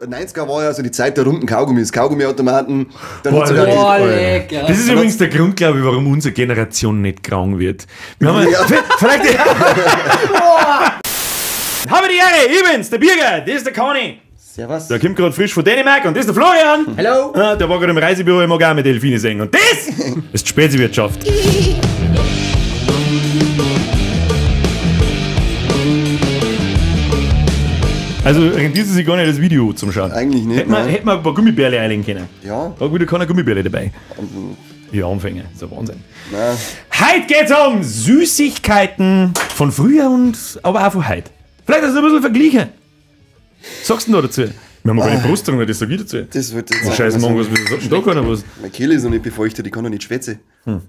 90er war ja so die Zeit der runden Kaugummis, Kaugummiautomaten. Dann Boah, sogar Boah, leck, ja. Das ist übrigens der Grund, glaube ich, warum unsere Generation nicht krank wird. Wir haben ja. Vielleicht. Habe die Ehre, ich bin's, der Birger, das ist der Conny. Servus. Der kommt gerade frisch von Dänemark und das ist der Florian. Hello. Ah, der war gerade im Reisebüro, ich mag auch mit Delfine singen. Und das ist die Speziwirtschaft. Also rentiert es sich gar nicht, das Video zum Schauen. Eigentlich nicht. Hätten wir ein paar Gummibärle einlegen können. Ja. Da wieder keine Gummibärle dabei. Ja, Anfänger. Das ist ja Wahnsinn. Nein. Heute geht's um Süßigkeiten von früher und aber auch von heute. Vielleicht ist es ein bisschen vergleichen. Sagst du denn da dazu? Wir haben gar nicht Brust drin, das sag ich dazu. Das wird jetzt. Oh, Scheiß Mann, was sagt denn da keiner was? Meine Kehle ist noch nicht befeuchtet, ich kann noch nicht schwätzen. Hm.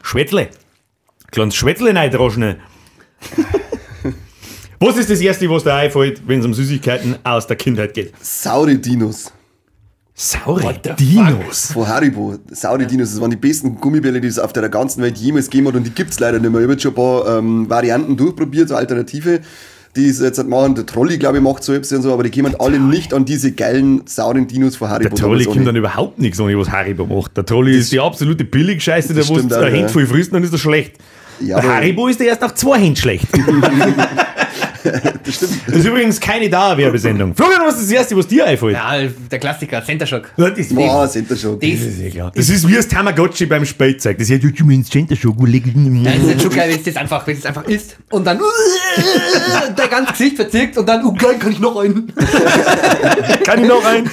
Schwätzle. Kleines Schwätzle reindroschen. Was ist das Erste, was dir einfällt, wenn es um Süßigkeiten aus der Kindheit geht? Saure Dinos. Saure Dinos? Von Haribo. Saure Dinos, das waren die besten Gummibärle, die es auf der ganzen Welt jemals gegeben hat und die gibt es leider nicht mehr. Ich habe jetzt schon ein paar Varianten durchprobiert, so Alternative, die es jetzt machen. Der Trolli, glaube ich, macht so etwas und so, aber die kommen alle nicht an diese geilen, sauren Dinos von Haribo. Der Trolli kommt dann überhaupt nichts an, was Haribo macht. Der Trolli ist die absolute Billigscheiße, der wo du eine Hand voll frisst, dann ist er schlecht. Ja, der Haribo ist der erst nach 2 Händen schlecht. Das stimmt. Das ist übrigens keine Dauerwerbesendung. Florian, was ist das Erste, was dir einfällt? Ja, der Klassiker, Center Shock. Boah, Center Shock. Das ist ja klar. Das ist wie das Tamagotchi beim Spielzeug. Das ist ja, du meinst Center Shock. Ja, das ist schon geil, wenn es das einfach isst und dann dein ganzes Gesicht verzirkt und dann, oh geil, kann ich noch einen? Kann ich noch einen?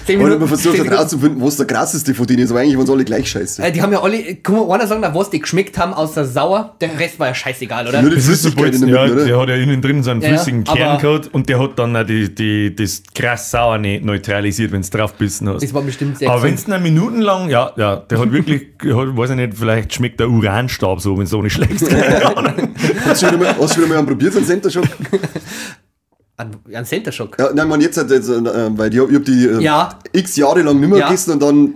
10 Minuten, und man versucht halt rauszufinden, was der krasseste von denen ist, aber eigentlich waren sie alle gleich scheiße. Die haben ja alle, kann man einer sagen, nach was die geschmeckt haben, außer sauer, der Rest war ja scheißegal, oder? Nur die Flüssigkeit in der Mitte, oder? Der hat ja innen drin so einen flüssigen Kern gehabt und der hat dann auch das krass sauer neutralisiert, wenn du draufgebissen hast. Das war bestimmt sehr Aber wenn es dann minutenlang, ja, der hat wirklich, weiß ich nicht, vielleicht schmeckt der Uranstab so, wenn du so nicht schlägst. Keine Ahnung. Hast du wieder mal einen probiert, so einen Center Shock? Ein Center Shock? Ja, nein, man, jetzt, weil ich hab die x Jahre lang nicht mehr gegessen und dann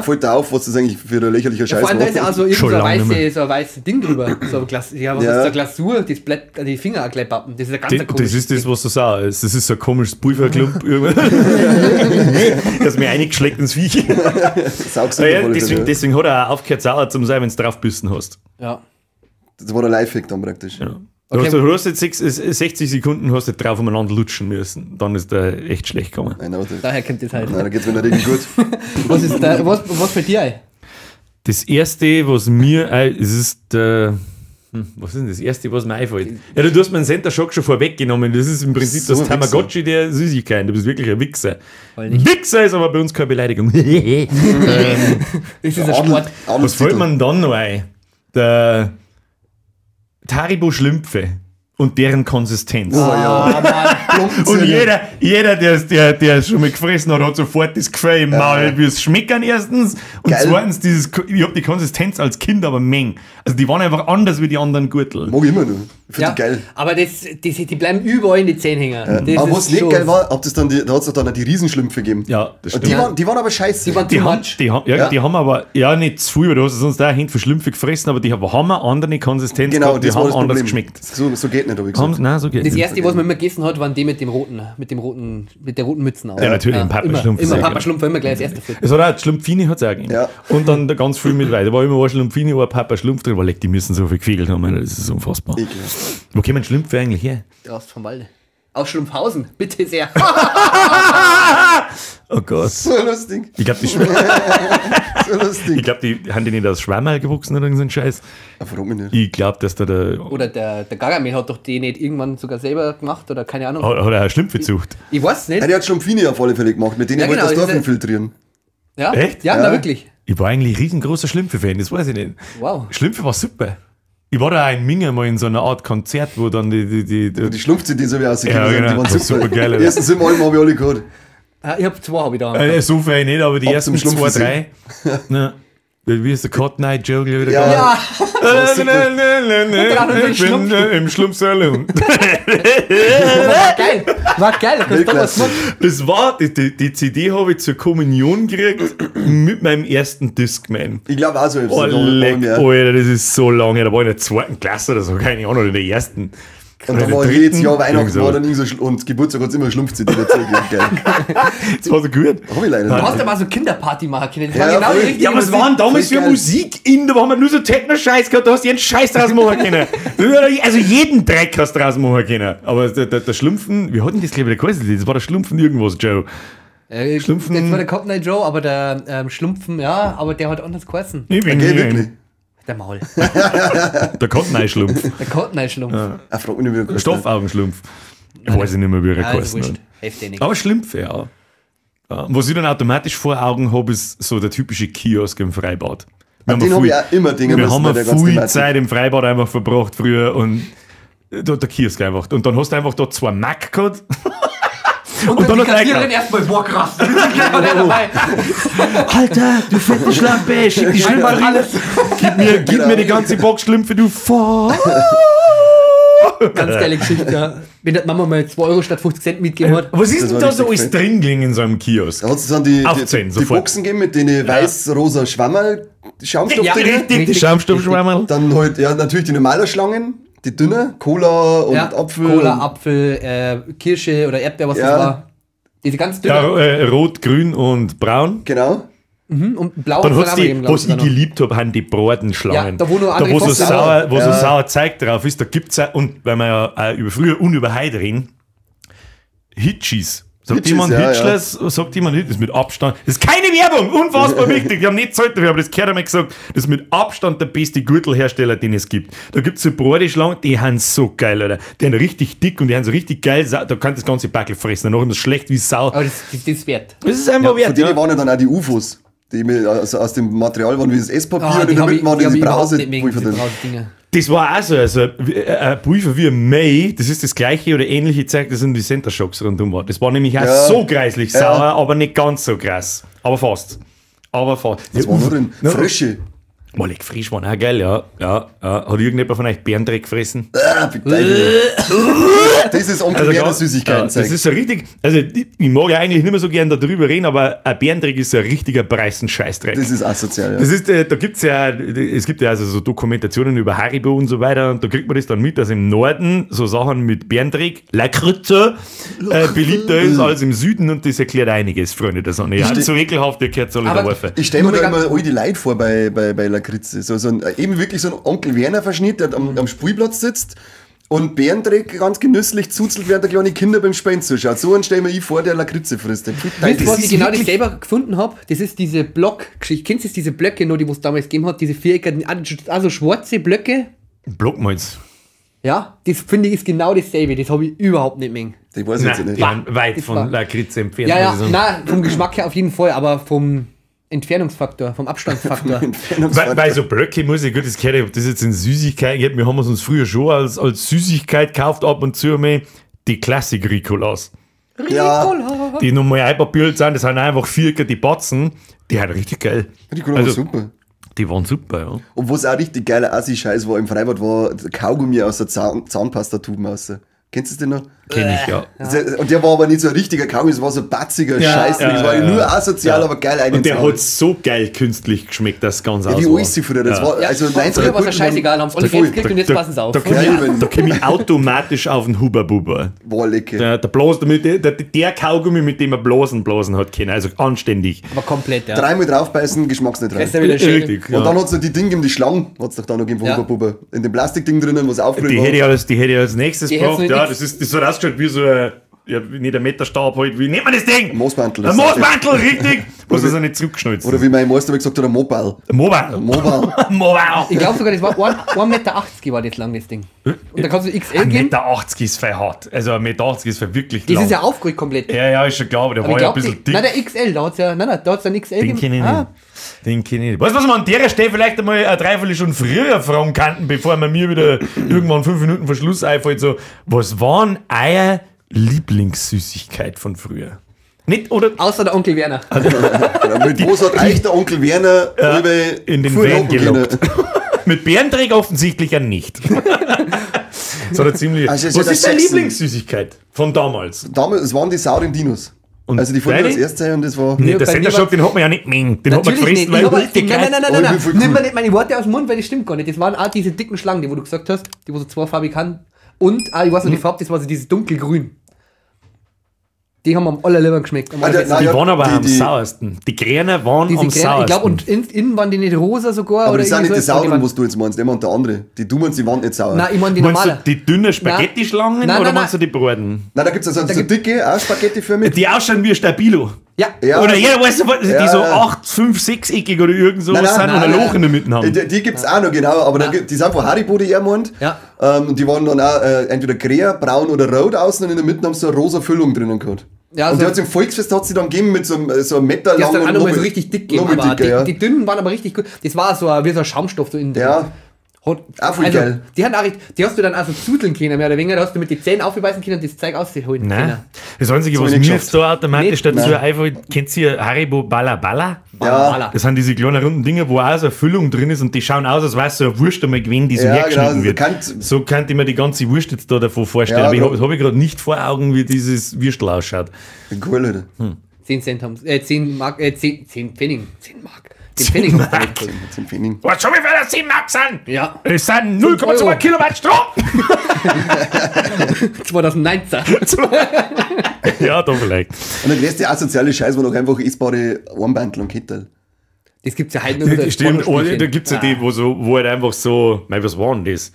fällt da auf, was das eigentlich für ein lächerlicher Scheiß war. Vor allem, da ist ja auch so, so ein weißes Ding drüber. So eine, so eine Glasur, das bleibt an die Finger auch gleich pappen. Das ist ja ganz komisch. Das ist das, was so sauer ist. Das ist so ein komisches Pulverklump. Das mir eingeschlägt ins Viech. Ja, deswegen hat er auch aufgehört, sauer zu sein, wenn du draufgebissen hast. Ja. Das war der Lifehack dann praktisch. Ja. Okay. Du hast jetzt 60 Sekunden hast du drauf umeinander lutschen müssen. Dann ist der echt schlecht gekommen. Nein, aber daher kommt das halt. Nein, da geht's mir in der Regel gut. Was ist da, was fällt dir ein? Das Erste, was mir ein, es ist was ist denn das Erste, was mir einfällt? Ja, du hast mir einen Center Shock schon vorweggenommen. Das ist im Prinzip so das Tamagotchi der Süßigkeiten. Du bist wirklich ein Wichser. Wichser ist aber bei uns keine Beleidigung. Das ist ein Sport. Was fällt mir dann noch ein? Der Haribo Schlümpfe und deren Konsistenz. Oh, ja. Und jeder der schon mal gefressen hat, hat sofort das Gefühl im Maul, wie es schmeckern erstens und geil. Zweitens, ich hab die Konsistenz als Kind aber Meng. Also die waren einfach anders wie die anderen Gürtel. Mag ich immer noch. Ich find die geil. Aber die bleiben überall in die Zähne hängen. Ja. Aber was nicht geil war, da hat es dann auch die Riesenschlümpfe gegeben. Ja, das stimmt. Und die waren aber scheiße. Die waren too much. Die haben aber, ja, nicht zu viel, weil du hast sonst auch Hände für Schlümpfe gefressen, aber die haben eine andere Konsistenz genau, gehabt, die haben anders geschmeckt. So geht nicht, hab ich gesagt. Nein, so geht das nicht. Erste, was man immer gegessen hat, waren die mit dem roten, mit der roten Mützen auf. Ja, natürlich, ja, Papa Schlumpf. Immer Papa Schlumpf war immer gleich das erste. Es hat auch Schlumpfine hat's auch gegeben. Ja. Und dann da ganz viel mit weiter. Da war immer ein Schlumpfine, ein Papa Schlumpf drin, weil die müssen so viel gefegelt haben, das ist unfassbar. Ekelhaft. Wo kommen Schlümpfe eigentlich her? Raus vom Walde. Aus Schlumpfhausen, bitte sehr. Oh Gott. So lustig. Ich glaube, die, so lustig. Ich glaub, die haben die nicht aus Schwammerl gewachsen oder so ein Scheiß. Ja, frag mich nicht. Ich glaube, dass da der. Oder der Gargamel hat doch die nicht irgendwann sogar selber gemacht oder keine Ahnung. Hat er auch Schlümpfe gesucht? Ich weiß nicht. Ja, der hat Schlumpfine auf alle Fälle gemacht, mit denen ja, wollte genau, das Dorf infiltrieren. Ja? Echt? Ja, na wirklich. Ich war eigentlich ein riesengroßer Schlümpfe-Fan, das weiß ich nicht. Wow. Schlümpfe war super. Ich war da auch in Minga mal in so einer Art Konzert, wo dann die Schlumpf-CD so wie ausgekommen ja, sind, genau. die waren super. Super geil. Die ersten 7 Alben habe ich alle gehabt. Ich hab 2 hab ich da. So viel nicht, aber die Ab ersten 2, 3. Ja. Wie ist der Cotton Eye Joe wieder? Ja. Ja. Ich bin im Schlumpfsalon. War geil. War geil. Das war, die CD habe ich zur Kommunion gekriegt mit meinem ersten Discman. Ich glaube auch so. Oh, leck, Alter, das ist so lange. Da war ich in der 2. Klasse oder so, keine Ahnung, oder in der ersten. Und dann der war dritten, jedes Jahr Weihnachten irgend so. war dann irgendwie so, und Geburtstag hat es immer Schlumpf-CD dazu gegeben. Geil. Das war so gut. Hab ich leider Du nicht. hast aber so Kinderparty machen können. Das Ja, war genau die voll. richtige Ja, was Musik. war denn damals Voll für geil. Musik in? Da haben wir nur so Techno-Scheiß gehabt, da hast du jeden Scheiß draus machen können. Also jeden Dreck hast du draus machen können. Aber der Schlumpfen, wir hatten das, glaube ich, der geheißen? Das war der Schlumpfen irgendwas, Joe. Schlumpfen. Das war der Cotton Eye Joe, aber der Schlumpfen, ja, aber der hat anders geheißen. Ich bin Okay, wirklich. Der Maul. Der Cotton Eye Schlumpf. Der Cotton Eye Schlumpf. Ah, frag mich nicht, wie der geheißen hat. Stoffaugenschlumpf. Ich weiß nicht mehr, wie er Ja, ist geheißen wurscht. hat. Hilft dir nichts. Aber Schlümpfe, ja. Ja. Und was ich dann automatisch vor Augen habe, ist so der typische Kiosk im Freibad. Wir An den haben habe ich viel- auch immer Dinge Wir müssen haben bei der ganzen viel Thematik. Zeit im Freibad einfach verbracht früher und da der Kiosk einfach. Und dann hast du einfach da zwei Mac gehabt. Und, dann dann hat die er Kassiererin erstmal, boah, krass. dabei. Alter, du fette Schlampe, schick die Schlümpfe Einmal rüber. alles. Gib mir die ganze Box Schlümpfe, du Fuck. Ganz geile Geschichte, ja. Wenn der Mama mal 2 Euro statt 50 Cent mitgegeben hat. Was ist Das denn war da so richtig alles drin gelegen in so einem Kiosk? Da hat es dann die sofort. Boxen gegeben mit den weiß-rosa Schwammerl, Schaumstoff Ja, drin. Richtig, die Richtig, Schaumstoffschwammerl. Dann halt, ja, natürlich die normalen Schlangen, die dünne, Cola und Ja, Apfel. Cola, und, Apfel, Kirsche oder Erdbeer, was Ja. das war. Diese ganz dünne. Ja, rot, grün und braun. Genau. Und blau Dann hat's hat's auch die, gegeben, glaub was sogar ich noch. geliebt habe, haben die Bratenschlangen. Ja, da wo nur da andere wo so Fotzen- sauer, wo so Ja. sauer Zeug drauf ist, da gibt's auch, und weil wir ja auch über früher und über heute reden, Hitchis. Sagt Hitchis, jemand ja, Hitchlers, sagt jemand Hitchis, das ist mit Abstand. Das ist keine Werbung, unfassbar wichtig. Die haben nicht Zeit dafür, aber das gehört einmal gesagt, das ist mit Abstand der beste Gürtelhersteller, den es gibt. Da gibt's so Bratenschlangen, die haben so geil, Alter. Die sind richtig dick und die haben so richtig geil, da kannst du das ganze Backel fressen. Danach ist es schlecht wie Sau. Aber das ist wert. Das ist einfach Von wert. denen Ja. waren ja dann auch die UFOs, die mit, also aus dem Material waren wie das Esspapier Ah, und in der hab Mitte waren die hab diese ich überhaupt Brause. nicht mögen, diese drin. Brause-Dinger. Das war auch so, also ein Pulver wie ein May, das ist das gleiche oder ähnliche Zeug, das in die Center Shocks rundum war. Das war nämlich auch Ja. so greislich Ja. sauer, aber nicht ganz so krass. Aber fast. Aber fast. Was war noch drin? Na, Frösche. Mal frisch waren auch geil, ja. Ja, ja. Hat irgendjemand von euch Bärendreck gefressen? Ah, bitte. Das ist Onkel Werner ja, Süßigkeiten. das ist so richtig, also ich mag ja eigentlich nicht mehr so gern darüber reden, aber ein Bärendreck ist so ein richtiger preisen Scheißdreck. Das ist asozial, ja. Das ist, da gibt's ja, es gibt ja also so Dokumentationen über Haribo und so weiter und da kriegt man das dann mit, dass im Norden so Sachen mit Bärendreck, Lakritze, beliebter ist als im Süden und das erklärt einiges, Freunde der Sonne. Ja, so ekelhaft, ihr gehört alle Aber der Wurfe. Ich stelle mir Nur da mal immer all die Leute vor bei Lakritze. So, so ein, eben wirklich so ein Onkel Werner-Verschnitt, der am Spielplatz sitzt und Bärendreck ganz genüsslich zuzelt, während der kleine Kinder beim Spielen zuschaut. So einen stelle ich mir vor, der Lakritze frisst. Weißt du, was ich genau das selber gefunden habe? Das ist diese Block-Geschichte. Kennst du das, diese Blöcke noch, die es damals gegeben hat? Diese viereckigen, also schwarze Blöcke. Blockmalz. Ja, das finde ich ist genau dasselbe. Das habe ich überhaupt nicht mehr. Ich weiß jetzt Nein, nicht. die sind weit Das von war- Lakritze entfernt. Ja, muss ja, ich sagen. nein, vom Geschmack her auf jeden Fall, aber vom Entfernungsfaktor, vom Abstandsfaktor. Weil so Blöcke muss ich, gut, das gehört, ob das jetzt in Süßigkeiten geht, wir haben es uns früher schon als Süßigkeit gekauft, ab und zu mal die Klassik Ricolas. Ja, Die nochmal einpapiert sind, das sind einfach Vierer, die Batzen, die sind richtig geil. die Cola Also- war super. Die waren super, ja. Und was auch richtig geiler Assi-Scheiß war im Freibad, war Kaugummi aus der Zahnpastatube raus. Kennst du das denn noch? Kenn ich, ja. Und der war aber nicht so ein richtiger Kaugummi, es war so ein batziger Scheiß. ja, das war ja, nur ja. asozial, aber geil Und der eingezaubert. hat so geil künstlich geschmeckt, dass es ganz Ja, aus wie war. alles früher. Das Ja. war, Ja, also früher 90er war es ja Gurken scheißegal, haben es alle Voll. Geld gekriegt und jetzt passen sie auf. Da komm Ja, ich, eben. da komm ich automatisch auf den Huba Buba. Boah, lecker. Der Blasen, mit, der Kaugummi, mit dem er Blasen blasen hat können, also anständig. Aber komplett, ja. Dreimal draufbeißen, geschmacksneutral. Das ist ja wieder schön. Richtig, Und ja. dann hat es noch die Dinge gegeben, die Schlangen, hat es doch da noch gegeben von Ja. Huba Buba. In dem Plastikding drinnen, was aufgerührt Die war. hätte ich als nächstes Die hätt's gebracht. nicht Ja, nix. das hat ausgeschaut wie so ein, ja, nicht ein Meterstab halt, wie nennt man das Ding? Moosmantel. Ein Moosmantel, richtig! Bloß, dass er nicht zurückgeschnalzt Oder wie mein Meister gesagt hat, ein Mobile. Mobile. Mobile. Mobile. Ich glaube sogar, das war 1,80 Meter war das lang, das Ding. Und da kannst du XL 1,80 geben. Meter ist voll hart. Also 1,80 Meter ist voll wirklich Das lang. ist ja aufgerückt komplett. Ja, ja, ist schon klar, aber der Aber war ich ja ein glaub, bisschen dick. Nein, der XL, da hat's ja, nein, da hat's dann XL Den gegeben. kenne ich nicht. Ah, Den kenne ich nicht. Weißt du, was wir an der Stelle vielleicht einmal eine Dreiviertelstunde früher fragen könnten, bevor wir mir wieder irgendwann 5 Minuten Verschluss einfällt, so, was waren euer Lieblingssüßigkeit von früher? Nicht, oder Außer der Onkel Werner. Genau, mit was hat euch der Onkel Werner über in den fuhr Van locken können? gelockt. Mit Bärenträger offensichtlich ja nicht. So eine ziemlich. Also, es Was ist ist deine ja Sechsen. Lieblingssüßigkeit von damals? Damals, es waren die sauren Dinos. Und also die von mir deine? als erstes und das war. Nee, Ja, der bei mir Center Shock, war- den hat man ja nicht gemengt. Den hat man Natürlich gefressen, nicht. weil Ich hab, richtig nein, nein, nein, Oh, nein, ich bin nein. voll Nimm cool. mir nicht meine Worte aus dem Mund, weil das stimmt gar nicht. Das waren auch diese dicken Schlangen, die wo du gesagt hast, die wo so zwei Fabrikanten. Und, ich weiß noch, die Farbe, das war so dieses dunkelgrün. Die haben am allerliebsten geschmeckt. Am allerbesten. Die waren aber am sauersten. Die Grünen waren am sauersten. Ich glaube, und innen waren die nicht rosa sogar. Aber oder das sind nicht die sauren, was du jetzt meinst. Ich meine der andere. Die du meinst, die waren nicht sauer. Nein, ich meine die normalen. Die dünnen Spaghetti-Schlangen oder meinst du die breiten? Nein, da gibt es also so dicke, auch Spaghetti-förmig. Die ausschauen wie Stabilo. Ja. Oder jeder weiß, die so 8, 5, 6-eckig oder irgend so sind und ein Loch in der Mitte haben. Die gibt es auch noch, genau. Aber die sind von Haribo, die er meint. Ja. Und die waren dann auch entweder grün, braun oder rot außen und in der Mitte haben sie so eine rosa Füllung drinnen gehabt. Ja, also und die hat es im Volksfest hat sie dann gegeben mit so einem Meter lang. Die hat dann auch nochmal so richtig dick gegeben, aber dicker, die dünnen waren aber richtig gut. Das war so wie so ein Schaumstoff so innen drin. Ja. Auch voll geil. Die, haben auch, die hast du dann also zuteln können, mehr oder weniger. Da hast du mit den Zähnen aufbeißen können und das Zeug ausholen können. Das Einzige, was mir jetzt da automatisch dazu einfällt, kennt ihr Haribo Balla Balla? Ja. Das sind diese kleinen runden Dinger, wo auch so eine Füllung drin ist und die schauen aus, als wäre es so eine Wurst einmal gewesen, die so hergeschnitten wird. So könnte ich mir die ganze Wurst jetzt da davon vorstellen. Ja, aber ich habe gerade nicht vor Augen, wie dieses Würstel ausschaut. Cool, oder? 10 Cent haben sie, 10 Mark, 10 Pfennig. 10 Mark. 10 Pfennig. 10 Pfennig. Was schon wieder das 10 Mark sind? Ja. Es sind 0,2 Kilowatt Strom. 2019. Ja, da vielleicht. Und der größte asoziale Scheiß war noch einfach essbare Armbandel und Kettel. Das gibt's ja heute noch. Stimmt, da gibt's ja die, wo halt einfach so, mei, was war denn das?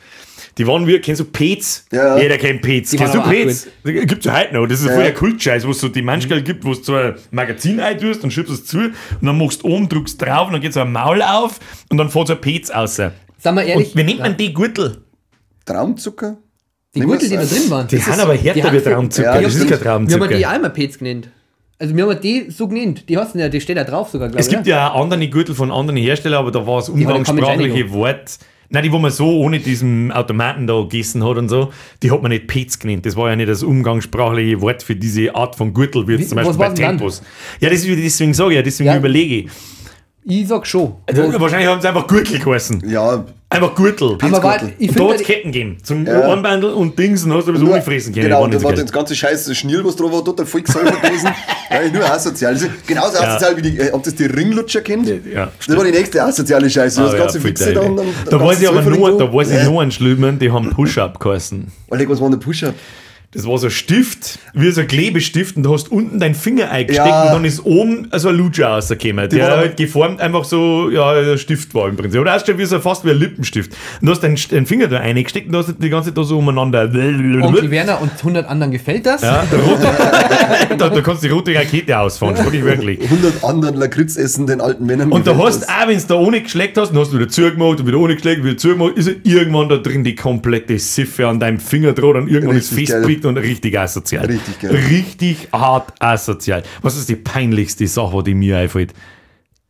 Die waren wir, kennst du Pez? Ja. Jeder kennt Pez. Kennst du Pez? Gibt's ja heute noch. Das ist ja voll der Kultscheiß, wo es so die Manschgeld gibt, wo du so ein Magazin eintust und schiebst es zu und dann machst du oben, drückst drauf und dann geht so ein Maul auf und dann fährt so ein Pez raus. Sag mal ehrlich. Und wie nennt man die Gürtel? Traumzucker? Die Gürtel, die da drin waren. Die sind aber härter wie Traumzucker. Ja, das ist kein Traumzucker. Wir haben die auch immer Pez genannt. Also wir haben die so genannt. Die heißen ja, die steht da drauf sogar, glaube ich. Es gibt ja auch andere Gürtel von anderen Herstellern, aber da war das umgangssprachliche Wort. Nein, die, wo man so ohne diesen Automaten da gegessen hat und so, die hat man nicht Pez genannt. Das war ja nicht das umgangssprachliche Wort für diese Art von Gürtel, wie jetzt zum Beispiel bei Tempos. Ja, das ist, deswegen sage ich ja, deswegen überlege ich. Ich sag schon. Also, wahrscheinlich haben sie einfach Gürtel geheißen. Ja. Einfach Gürtel. Aber war, ich und da hat es Ketten gegeben. Zum Armbandel und Dings und hast du das umgefressen können. Genau, und da war das ganze scheiß Schnürl, was drauf war, total voll gesäubert gewesen. Ja, nur asozial. Also, genauso asozial wie die, ob das die Ringlutscher kennt. Ja, das war die nächste asoziale Scheiße. Das ganze Fixe da. Da weiß ich aber nur, da weiß ich nur einen Schlimmen, die haben Push-Up geheißen. Alter, was war denn der Push-Up? Das war so ein Stift, wie so ein Klebestift und da hast du unten deinen Finger eingesteckt und dann ist oben so ein Lutscher rausgekommen, der halt geformt einfach so, ja, ein Stift war im Prinzip. Oder auch schon wie so fast wie ein Lippenstift. Und du hast deinen Finger da eingesteckt und du hast die ganze Zeit da so umeinander. Onkel Werner und 100 anderen gefällt das. Ja, da kannst du die rote Rakete ausfahren, wirklich, wirklich. 100 anderen Lakritz essen den alten Männern. Und da hast auch, wenn du da ohne geschleckt hast, dann hast du wieder zugemacht und wieder ohne geschleckt, wieder zugemacht, ist irgendwann da drin die komplette Siffe an deinem Finger dran und irgendwann ist festgelegt. Und richtig asozial. Richtig geil. Richtig hart asozial. Was ist die peinlichste Sache, die mir einfällt?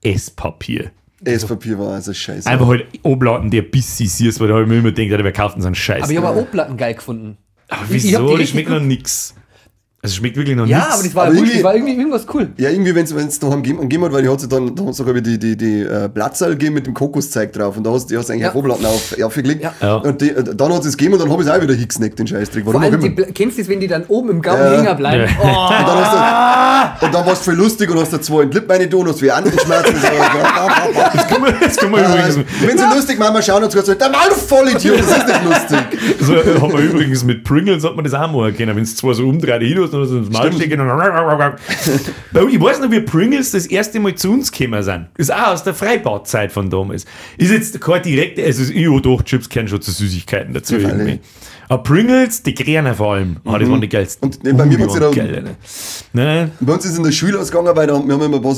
Esspapier. Esspapier war also scheiße. Einfach halt Oblatten, die ein bisschen siehst, weil da habe ich mir immer gedacht, wer kauft denn so einen Scheiß? Aber ich habe auch Oblatten geil gefunden. Aber wieso? Das schmeckt noch nix. Also es schmeckt wirklich noch nichts. Ja, aber das war, aber das war irgendwie irgendwas cool. Ja, irgendwie, wenn es daheim gegeben hat, weil die hat sie dann da sogar die Blattsaal gegeben mit dem Kokoszeug drauf und da hast du eigentlich auf Oblatten aufgelegt. Ja. Ja. Und dann hat es gegeben und dann habe ich es auch wieder hingesnackt, den Scheißdreck. Warum Vor allem, auch immer. Kennst du das, wenn die dann oben im Gaumen hängen bleiben? Ja. Oh. Und dann warst du voll lustig und hast da zwei in die Lippen rein und hast wie Antenschmerzen. Das kann man übrigens. Wenn sie lustig machen, mal schauen und so, der Mann, du Vollidiot, das ist nicht lustig. So haben wir übrigens mit Pringles, hat man das auch mal können, wenn es zwei so umdreht, hin hast, und so ins Maul stecken und ich weiß noch, wie Pringles das erste Mal zu uns gekommen sind. Ist auch aus der Freibadzeit von damals. Ist jetzt kein direkte, also ich doch, Chips kennen schon zu Süßigkeiten dazu irgendwie. Aber Pringles, die Grünen vor allem, das waren die geilsten. Und bei mir war's ja geil, ne? Bei uns ist in der Schule ausgegangen, weil da, wir haben immer ein paar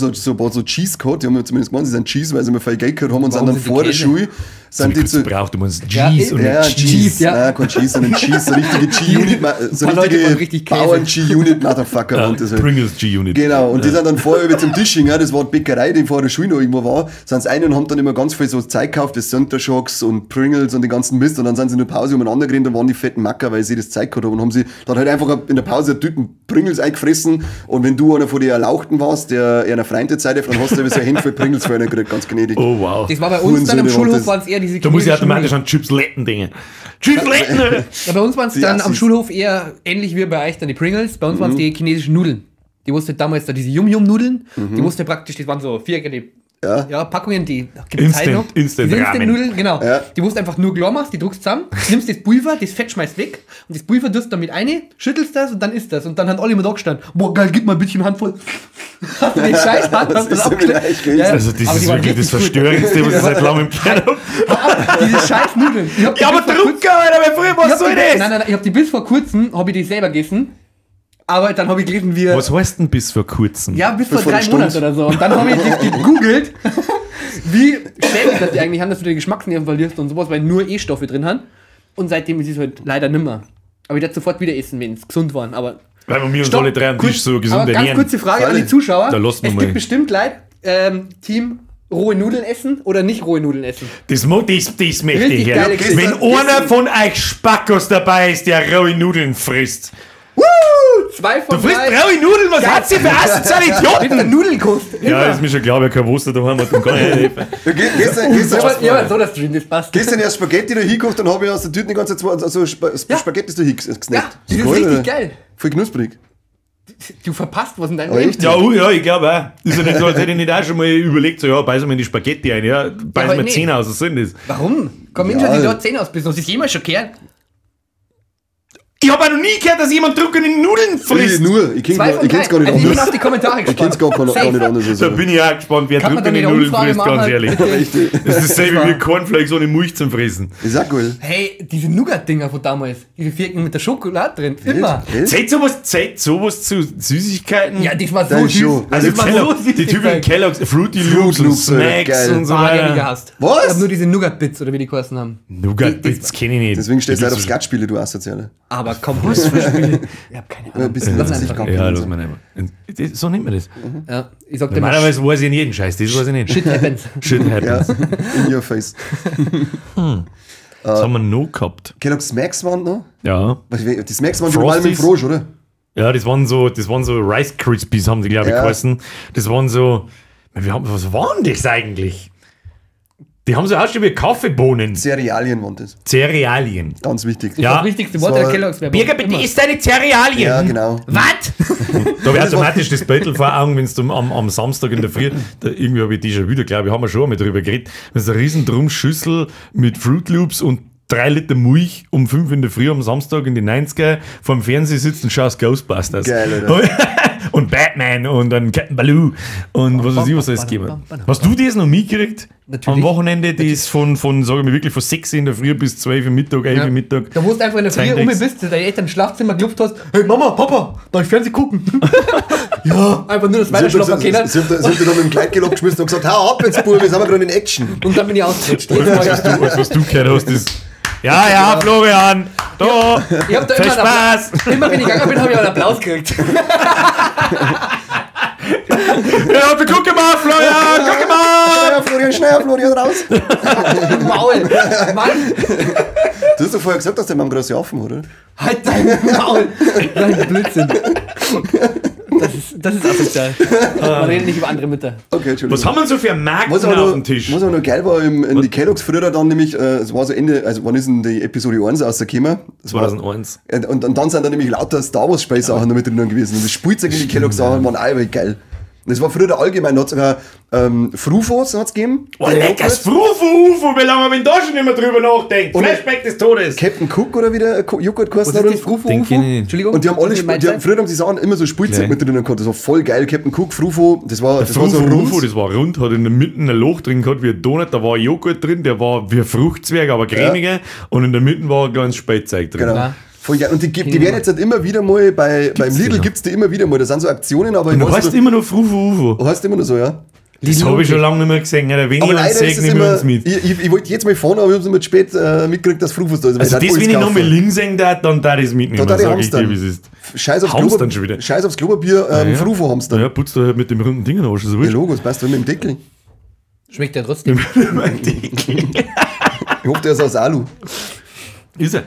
so Cheese gehabt, die haben wir zumindest gemeint, sie sind Cheese, weil sie immer viel Geld gehabt haben und sind dann vor der Schule sind die zu... Braucht, du meinst Cheese und ja, Cheese. Ja, nein, kein Cheese, sondern Cheese, so richtige G-Unit, so richtige Bauern-G-Unit-Motherfucker. Ja, und das halt. Pringles G-Unit. Genau, und die sind dann vorher über zum Tisch gegangen, das war die Bäckerei, die vor der Schule noch irgendwo war, sind sie ein und haben dann immer ganz viel so Zeug gekauft, das Center Shocks und Pringles und den ganzen Mist und dann sind sie in der Pause umeinander gerannt und waren die fetten Macker, weil sie das Zeug gehabt haben und haben sie dann halt einfach in der Pause eine Tüten Pringles eingefressen und wenn du einer von den Erlauchten warst, der einer Freund Zeit, dann hast du so eine Handvoll Pringles für einen gekriegt, ganz gnädig. Oh wow. Das war bei uns dann am Schulhof, waren es eher diese Da muss ich automatisch an Chipsletten denken. Chipsletten! Ja, bei uns waren es dann am Schulhof eher ähnlich wie bei euch dann die Pringles, bei uns waren es die chinesischen Nudeln. Die musste damals da diese Yum-Yum-Nudeln, die musste praktisch, das waren so viereckige Ja. Ja, Packungen, die gibt's Instant- halt noch. Instant Diese Ramen. Instant-Nudeln, genau. Ja. Die wo du einfach nur klar machst, die druckst zusammen, nimmst das Pulver, das Fett schmeißt weg und das Pulver tust du damit rein, schüttelst das und dann isst das. Und dann haben alle immer da gestanden. Boah, geil, gib mal ein bisschen Handvoll. Hast du die scheiß Hand, Das hast du ist das so abgeschnitten. leicht gewesen. Ja, Also das aber ist die waren wirklich das richtig gut. Verstörendste, was ich seit langem gehört habe. Diese scheiß Nudeln. Ich hab die Ja, aber bis vor kurzem- Drucker, Alter, mein Freund, ich was hab soll die, das? Nein, nein, nein, ich hab die bis vor kurzem, hab ich die selber gegessen. Aber dann habe ich gelesen, wie. Was heißt denn bis vor kurzem? Ja, bis vor vor 3 einer Stunde. Monaten oder so. Und dann habe ich das gegoogelt, wie schädlich das die eigentlich haben, dass du den Geschmacksnerven verlierst und sowas, weil nur E-Stoffe drin haben. Und seitdem ist es halt leider nimmer. Aber ich werde sofort wieder essen, wenn es gesund waren. Aber Weil wir uns Stopp, alle drei am kurz- Tisch so gesund aber ganz ernähren. kurze Frage an die Freilich. Zuschauer. Da lassen wir Es mal. gibt bestimmt Leute, Team rohe Nudeln essen oder nicht rohe Nudeln essen. Das, das möchte Richtig ich hören. geile Geschichte. Wenn einer von euch Spackos dabei ist, der rohe Nudeln frisst. Woo! 2 von Du frisst 3. rohe Nudeln, was hat sie für asoziale Mit Idioten? der Nudelkost. Ja, ist mir schon klar, wer kein Wurst daheim hat und gar nicht helfen. Ja, gestern, Ja, aber so das Stream, das passt. gestern erst Spaghetti da hingekocht und habe ich aus der Tüte die ganze Zeit also Spaghetti da hingesnackt. Ja, das ist Geil, richtig oder? geil. Voll knusprig. Du verpasst was in deinem Aber Leben. echt? Ja, ja, ich glaube auch. Ist ja nicht so, als hätte ich nicht auch schon mal überlegt, so, ja, beißen wir in die Spaghetti ein, ja, beißen aber wir nee. 10 aus, was soll denn das? Warum? Komm, Mensch, Ja. hat die dort 10 ausbissen. Hast du das jemals schon gehört? Ich habe auch noch nie gehört, dass jemand trockene Nudeln Ich, frisst. nur, ich Zwei kenn's von gar drei. nicht Also ich bin anders. auf die Kommentare Ich gespannt. kenn's gar nicht anders. Da Also. bin ich auch gespannt, wer Kann man da trockene nicht eine Nudeln Umfrage frisst, ganz machen? ehrlich. Richtig. Das ist dasselbe wie Cornflakes ohne Milch zum Fressen. Ist auch geil. Hey, diese Nougat-Dinger von damals. Diese Vierecken mit der Schokolade drin. Immer. Echt? Zählt sowas zu Süßigkeiten? Ja, das war so Das süß. schon. Also das war Kellogg, so süß. die Typen Kellogg's, Fruity Loops Fruit und Loops, Alter, Snacks geil. und so Ah, die hab ich weiter. gehasst. Was? Ich hab nur diese Nougat-Bits oder wie die geheißen haben. Nougat-Bits kenne ich nicht. Deswegen stehst du Da leider auf gibt's Skatspiele, du Asoziale. Aber komm, was für Spiele. Ich hab keine Ahnung. Ein bisschen Lass ins Gesicht einfach. kacken. Ja, lass mal nicht. So nennt man das. Ja, ich sag dir mal, Normalerweise weiß ich in jedem Scheiß, das weiß ich nicht. Shit happens. Shit Ja, happens. in your face. Das haben wir noch gehabt. Kellogg's Smacks waren noch? Ja. Die Smacks waren die normal mit dem Frosties? Frosch, oder? Ja, das waren so Rice Krispies, haben sie, glaube ich, Ja. geheißen. Das waren so, was waren das eigentlich? Die haben so ausgeschaut wie Kaffeebohnen. Cerealien waren das. Cerealien. Ganz wichtig. Ja. Das wichtigste Wort Das der war- Kellogg's Werbung. Birger, bitte Immer. isst deine Cerealien. Ja, genau. Was? Da habe ich automatisch das Beutel vor Augen, wenn du am Samstag in der Früh, da, irgendwie habe ich die schon wieder, glaube ich, haben wir schon einmal drüber geredet, das ist eine riesen Drumschüssel mit Fruit Loops und 3 Liter Milch um 5 in der Früh am Samstag in die 90er vorm Fernseher sitzt und schaust Ghostbusters. Geil, Alter. Und Batman und dann Captain Baloo und was weiß ich, was alles gegeben hat. Hast du das noch mitgekriegt? Natürlich. Am Wochenende, die ist von, sag ich mal, wirklich von 6 in der Früh bis 12 Uhr Mittag, 11 Uhr Mittag. Da wo du einfach in der Früh Zeig um nix. bist, deine Eltern im Schlafzimmer geklopft hast, hey Mama, Papa, darf ich Fernsehen gucken? ja, einfach nur das Sie haben Weiterschlafen können. sie haben da mit dem Kleidgel abgeschmissen und gesagt, hau ab jetzt, Bub, wir sind wir gerade in Action. Und dann bin ich ausgerutscht. Jedes Mal. Alles, was du gehört hast, ist. Ja, ja, Florian, da, Ich hab da viel immer einen Spaß. Applaus, immer wenn ich gegangen bin, habe ich einen Applaus gekriegt. Ja, guck mal, Florian, guck mal. Schnell, Florian, schnell, Florian, raus. Maul. Mann, Du hast doch vorher gesagt, dass der Mann große Affen, oder? halt dein Maul. Nein, Blödsinn. Das ist asozial. Man redet nicht über andere Mütter. Okay, Entschuldigung. Was haben wir denn so für Marken Was aber auf noch, dem Tisch? Was aber noch geil war, in die Kellogg's früher dann nämlich, es war so Ende, also wann ist denn die Episode 1 rausgekommen? Das war- 2001. Und dann sind da nämlich lauter Star Wars Space Sachen noch mit drinnen gewesen. Und das Spielzeug in die Kellogg's Sachen waren auch immer geil. Und das war früher allgemein, da hat sogar Frufos hat's gegeben. Oh, leckeres Frufu-Ufo, wie lange haben wir da schon immer drüber nachdenkt? Flashback des Todes. Captain Cook oder wie der Joghurt geheißen Was hat. ist das? Frufo? Den Ufo? kenn ich nicht. Entschuldigung. Und die haben alle, Muss ich Sp die haben, meine früher haben die Sachen immer so Spielzeug Okay. mit drinnen gehabt. Das war voll geil. Captain Cook, Frufo, das war, das war so Frufu rund. Ufo, das war rund, hat in der Mitte ein Loch drin gehabt wie ein Donut, da war Joghurt drin, der war wie ein Fruchtzwerg, aber cremiger und in der Mitte war ein kleines Spielzeug drin. Genau. Ja. Voll geil. Und die werden jetzt halt immer wieder mal beim die Lidl noch? gibt's die immer wieder mal. Das sind so Aktionen, aber Und ich du weiß heißt nicht, immer noch Frufu Ufo. heißt immer nur so, ja. Das habe ich schon lange nicht mehr gesehen. Alter. Wenn Aber ich leider einen sehe, ist es nehmen wir immer, uns mit. ich wollte jetzt mal fahren, aber ich hab's immer zu spät mitgekriegt, dass Frufos da ist. Also Weil ich das, alles wenn ich noch kaufen. mal links sehen darf, dann darf ich es mitnehmen, Da darf ich sag ich dir, hamstern. wie es ist. Scheiß aufs, Hamstern schon wieder. Scheiß aufs Klopapier, Ja. Frufo hamstern. Naja, putzt du halt mit dem runden Ding an, ist Ja, wurscht. Logo, das passt mit dem Deckel. Schmeckt ja trotzdem. Ich hoffe, der ist aus Alu. Ist er.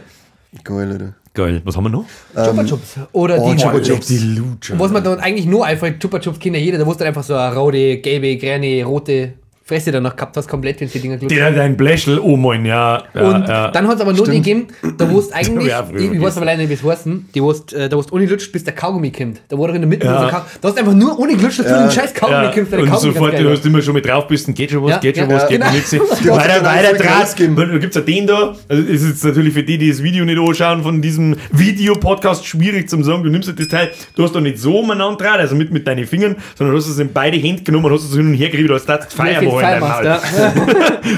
Geil, Alter. Geil. Was haben wir noch? Chupa Chups. Oder Oh, die Chupa Chups. Die Lutscher. Und was man dann eigentlich nur einfach Chupa Chups kennt ja jeder, da wusste dann einfach so eine rote, gelbe, grüne, rote Fresse danach gehabt hast, komplett, wenn du die Dinger gelutscht Der hat ein Bläschel, oh moin, ja. Ja, und ja. dann hat es aber nur die gegeben, da wo es eigentlich, Ja, früher ich weiß aber leider nicht, wie es heißt, die wo da wo ohne lutscht, bis der Kaugummi kommt. Da war doch in der Mitte Ja. so da hast du einfach nur ohne gelutscht, dass du den scheiß Kaugummi Ja, kommst, weil der und Kaugummi sofort, ganz geil du war. hast immer schon mit drauf bist, geht schon was, Ja, geht schon ja, was, ja. geht Genau. noch nichts. Die hat's Weiter, dann weiter, voll Draht. rausgegeben. Da gibt's ja den da. Also ist jetzt natürlich für die, die das Video nicht anschauen, von diesem Videopodcast schwierig zum sagen. Du nimmst halt das Teil, du hast doch nicht so umeinander draht, also mit deinen Fingern, sondern du hast es in beide Hände genommen und hast es hin und her gerieben, als das Feuer Wie viel in deinem Feuer Maul. machst, ja.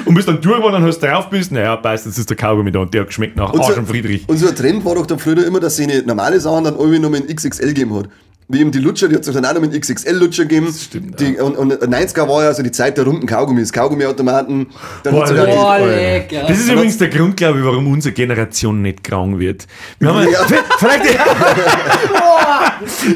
Und bist dann durchgefahren und hast drauf bist, naja, passt, jetzt ist der Kaugummi da und der hat geschmeckt nach Und Arsch so- und Friedrich. Und so ein Trend war doch da früher immer, dass sie eine normale Sachen dann irgendwie nur in XXL gegeben hat. Wie eben die Lutscher, die hat es dann auch noch mit XXL-Lutscher gegeben. Das stimmt, Die, und 90er war ja so die Zeit der runden Kaugummis, Kaugummiautomaten. Dann hat's sogar die, Boah, leck, ja. Das ist übrigens der Grund, glaube ich, warum unsere Generation nicht krank wird. Wir haben Ja. Vielleicht.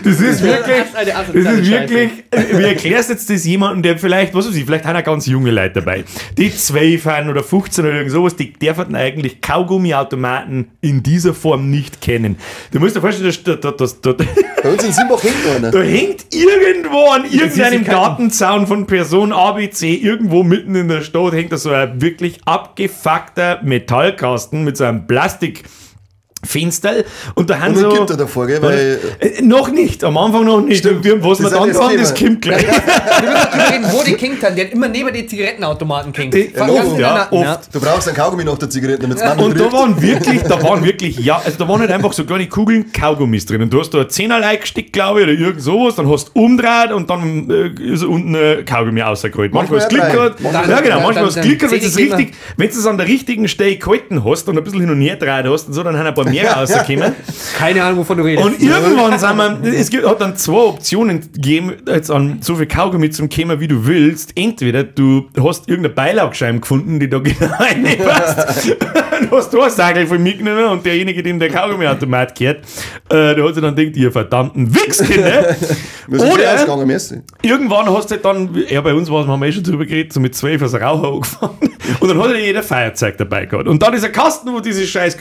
Das ist wirklich. Das ist eine Das asoziale ist wirklich. Wie erklärst jetzt das jemandem, der vielleicht, was weiß ich, vielleicht haben auch ganz junge Leute dabei, die 12 sind oder 15 oder irgend sowas, die dürfen eigentlich Kaugummiautomaten in dieser Form nicht kennen. Du musst dir vorstellen, bei uns in Simbach hängt noch einer. da hängt irgendwo an irgendeinem Süßigkeiten. Gartenzaun von Person ABC, irgendwo mitten in der Stadt, hängt da so ein wirklich abgefuckter Metallkasten mit so einem Plastikfensterl und da haben Und ein so. Gitter davor, gell? Weil, Noch nicht, am Anfang noch nicht. Stimmt, Wir, was das wir ist dann das haben, Thema. das kommt gleich. Wir müssen darüber reden, wo die kinkt haben. Die hat immer neben die Zigarettenautomaten kinkt. Die- Fang oft, ganz in ja, der Nacken, oft. du brauchst einen Kaugummi nach der Zigarette, damit es Und da waren wirklich, ja, also da waren halt einfach so kleine Kugeln Kaugummis drin. Und du hast da ein Zehnerl eingesteckt, glaube ich, oder irgend sowas, dann hast du umgedreht und dann ist unten ein Kaugummi rausgerollt. Manchmal hast du Manchmal Glück auch gehabt. drei. Ja, genau, Dann- manchmal hast du dann Glück gehabt, wenn du es zehn Kinder. richtig, wenn du es an der richtigen Stelle gehalten hast und ein bisschen hin und her gedreht hast und so, dann haben ein paar mehr rausgekommen. Keine Ahnung, wovon du redest. Und irgendwann sind wir, es gibt, hat dann zwei Optionen gegeben, jetzt an so viel Kaugummi zum Kämen, wie du willst. Entweder du hast irgendeine Beilagscheibe gefunden, die da genau reinpasst. Dann hast du einen Sagel von mitgenommen und derjenige, dem der Kaugummiautomat gehört, der hat sich dann gedacht, ihr verdammten Wichskinder. Wir sind Oder ausgegangen, merci. irgendwann hast du halt dann, ja, bei uns war es, haben wir eh schon drüber geredet, so mit 12 als Raucher angefangen. Und dann hat halt jeder Feuerzeug dabei gehabt. Und dann ist ein Kasten, wo diese scheiß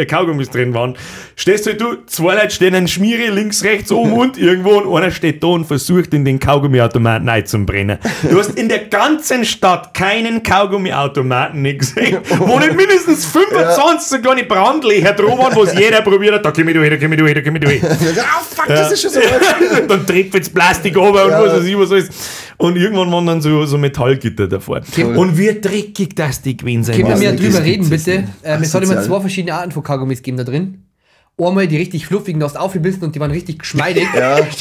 Kaugummis drin waren. Stehst halt du, zwei Leute stehen in Schmiere, links, rechts, oben und irgendwo und einer steht da und versucht, in den Kaugummiautomaten einzubrennen. Du hast in der ganzen Stadt keinen Kaugummiautomaten nicht gesehen, wo nicht mindestens 25 so kleine Brandlöcher dran waren, wo es jeder probiert hat, da komm ich durch, da komm ich durch, da komm ich durch. Ah, fuck, das ist schon so alt. Dann trepft jetzt Plastik runter und Ja. was weiß ich, was alles. Und irgendwann waren dann so Metallgitter davor. Und wie dreckig das die gewesen sein Können wir müssen, mehr das drüber gibt's reden, jetzt bitte? nicht. Es hat immer Asozial. zwei verschiedene Arten von Kaugummis gegeben da drin. Einmal die richtig fluffigen, da hast du aufgebissen und die waren richtig geschmeidig.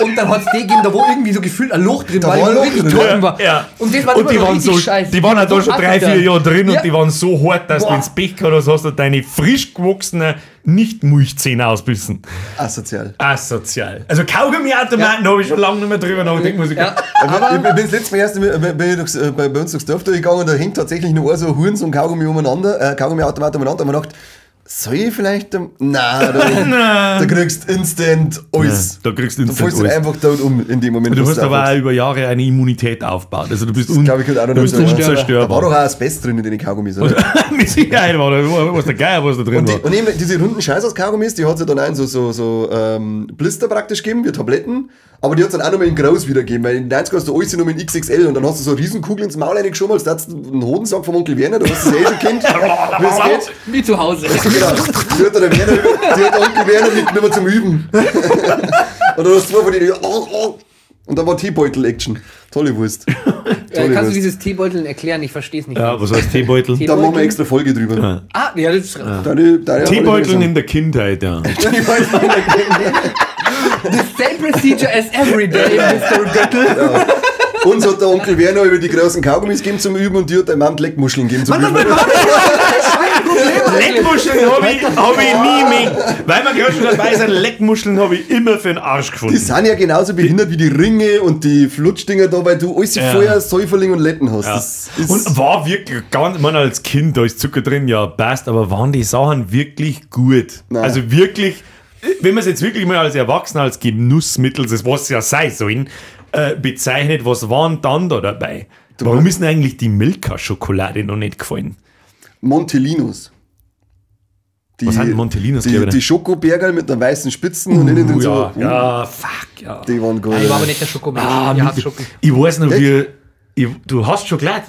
Und dann hat es die gegeben, da wo irgendwie so gefühlt ein Loch drin Da war, war die ein wo Loch richtig drin, trocken war. Ja. Und das war Und immer die so waren richtig so, scheiße. die waren halt da schon 3, 4 Jahre drin Ja. und die waren so hart, dass du Boah. ins Pech gehabt hast, hast du deine frisch gewachsenen Nicht-Mulchzähne ausbissen. Asozial. Asozial. Also Kaugummiautomaten habe ich schon lange nicht mehr drüber nachgedacht, muss ich Ja. Aber ich bin das letzte Mal erst bin ich bei uns durchs Dorf durchgegangen und da hängt tatsächlich nur so ein Huren, so ein Kaugummi umeinander, Kaugummiautomat umeinander und man dachte, soll ich vielleicht. Nein, da kriegst du instant alles. Da kriegst du Du instant fällst alles. einfach tot um in dem Moment. Du wo hast aber auch aufwachst. über Jahre eine Immunität aufgebaut. Also du bist, glaub ich, gehört auch noch du bist dazu, ja. unzerstörbar. Da war doch auch Asbest drin in den Kaugummis, oder? Mit Sicherheit war da, was der Geier, was da drin Und, war. und eben diese runden Scheiß aus Kaugummis, die hat es ja dann auch in so Blister praktisch gegeben, wie Tabletten, aber die hat es dann auch nochmal in groß wieder gegeben, weil in den 90ern hast du alles nochmal in XXL und dann hast du so eine Riesenkugel ins Maul reingeschoben, als hättest du einen Hodensack vom Onkel Werner, du hast es eh schon kennt, wie es geht. Wie zu Hause. Genau. Die hat dann der Werner, die hat der Onkel Werner mitgenommen zum Üben. Und dann hast du zwei von denen, und dann war Teebeutel-Action. Tolle Wurst. Tolle Kannst du Wurst. dieses Teebeuteln erklären? Ich verstehe es nicht. Ja, was heißt Teebeutel? Da machen wir extra Folge drüber. Ah, ja, das ist Teebeuteln in der Kindheit, ja. Teebeuteln in der Kindheit. the same procedure as every day, Mr. Göttel. Uns hat der Onkel Werner über die großen Kaugummis gegeben zum Üben und die hat der Mann Leckmuscheln gegeben zum Üben. Leckmuscheln habe ich, hab ich nie mehr. Weil wir gerade schon dabei sind, Leckmuscheln habe ich immer für den Arsch gefunden. Die sind ja genauso behindert wie die Ringe und die Flutschdinger da, weil du alles Ja. vorher Säuferling und Letten hast. Ja. Das ist Und war wirklich ganz, ich meine, als Kind, da ist Zucker drin, ja, passt, aber waren die Sachen wirklich gut? Nein. Also wirklich, wenn man es jetzt wirklich mal als Erwachsener, als Genussmittel, das was ja sein sollen, bezeichnet, was waren dann da dabei? Warum ist denn eigentlich die Milka-Schokolade noch nicht gefallen? Montelinos. Die, Was sind Montelinos, Die, glaub ich? die Schokobergerl mit einer weißen Spitzen und innen drin ja, so. ja, fuck, ja. Die waren geil. Ich war aber nicht der Schokomensch. Ah, ich hasse Schoki. Ich weiß noch, wie. Du hast Schokolade.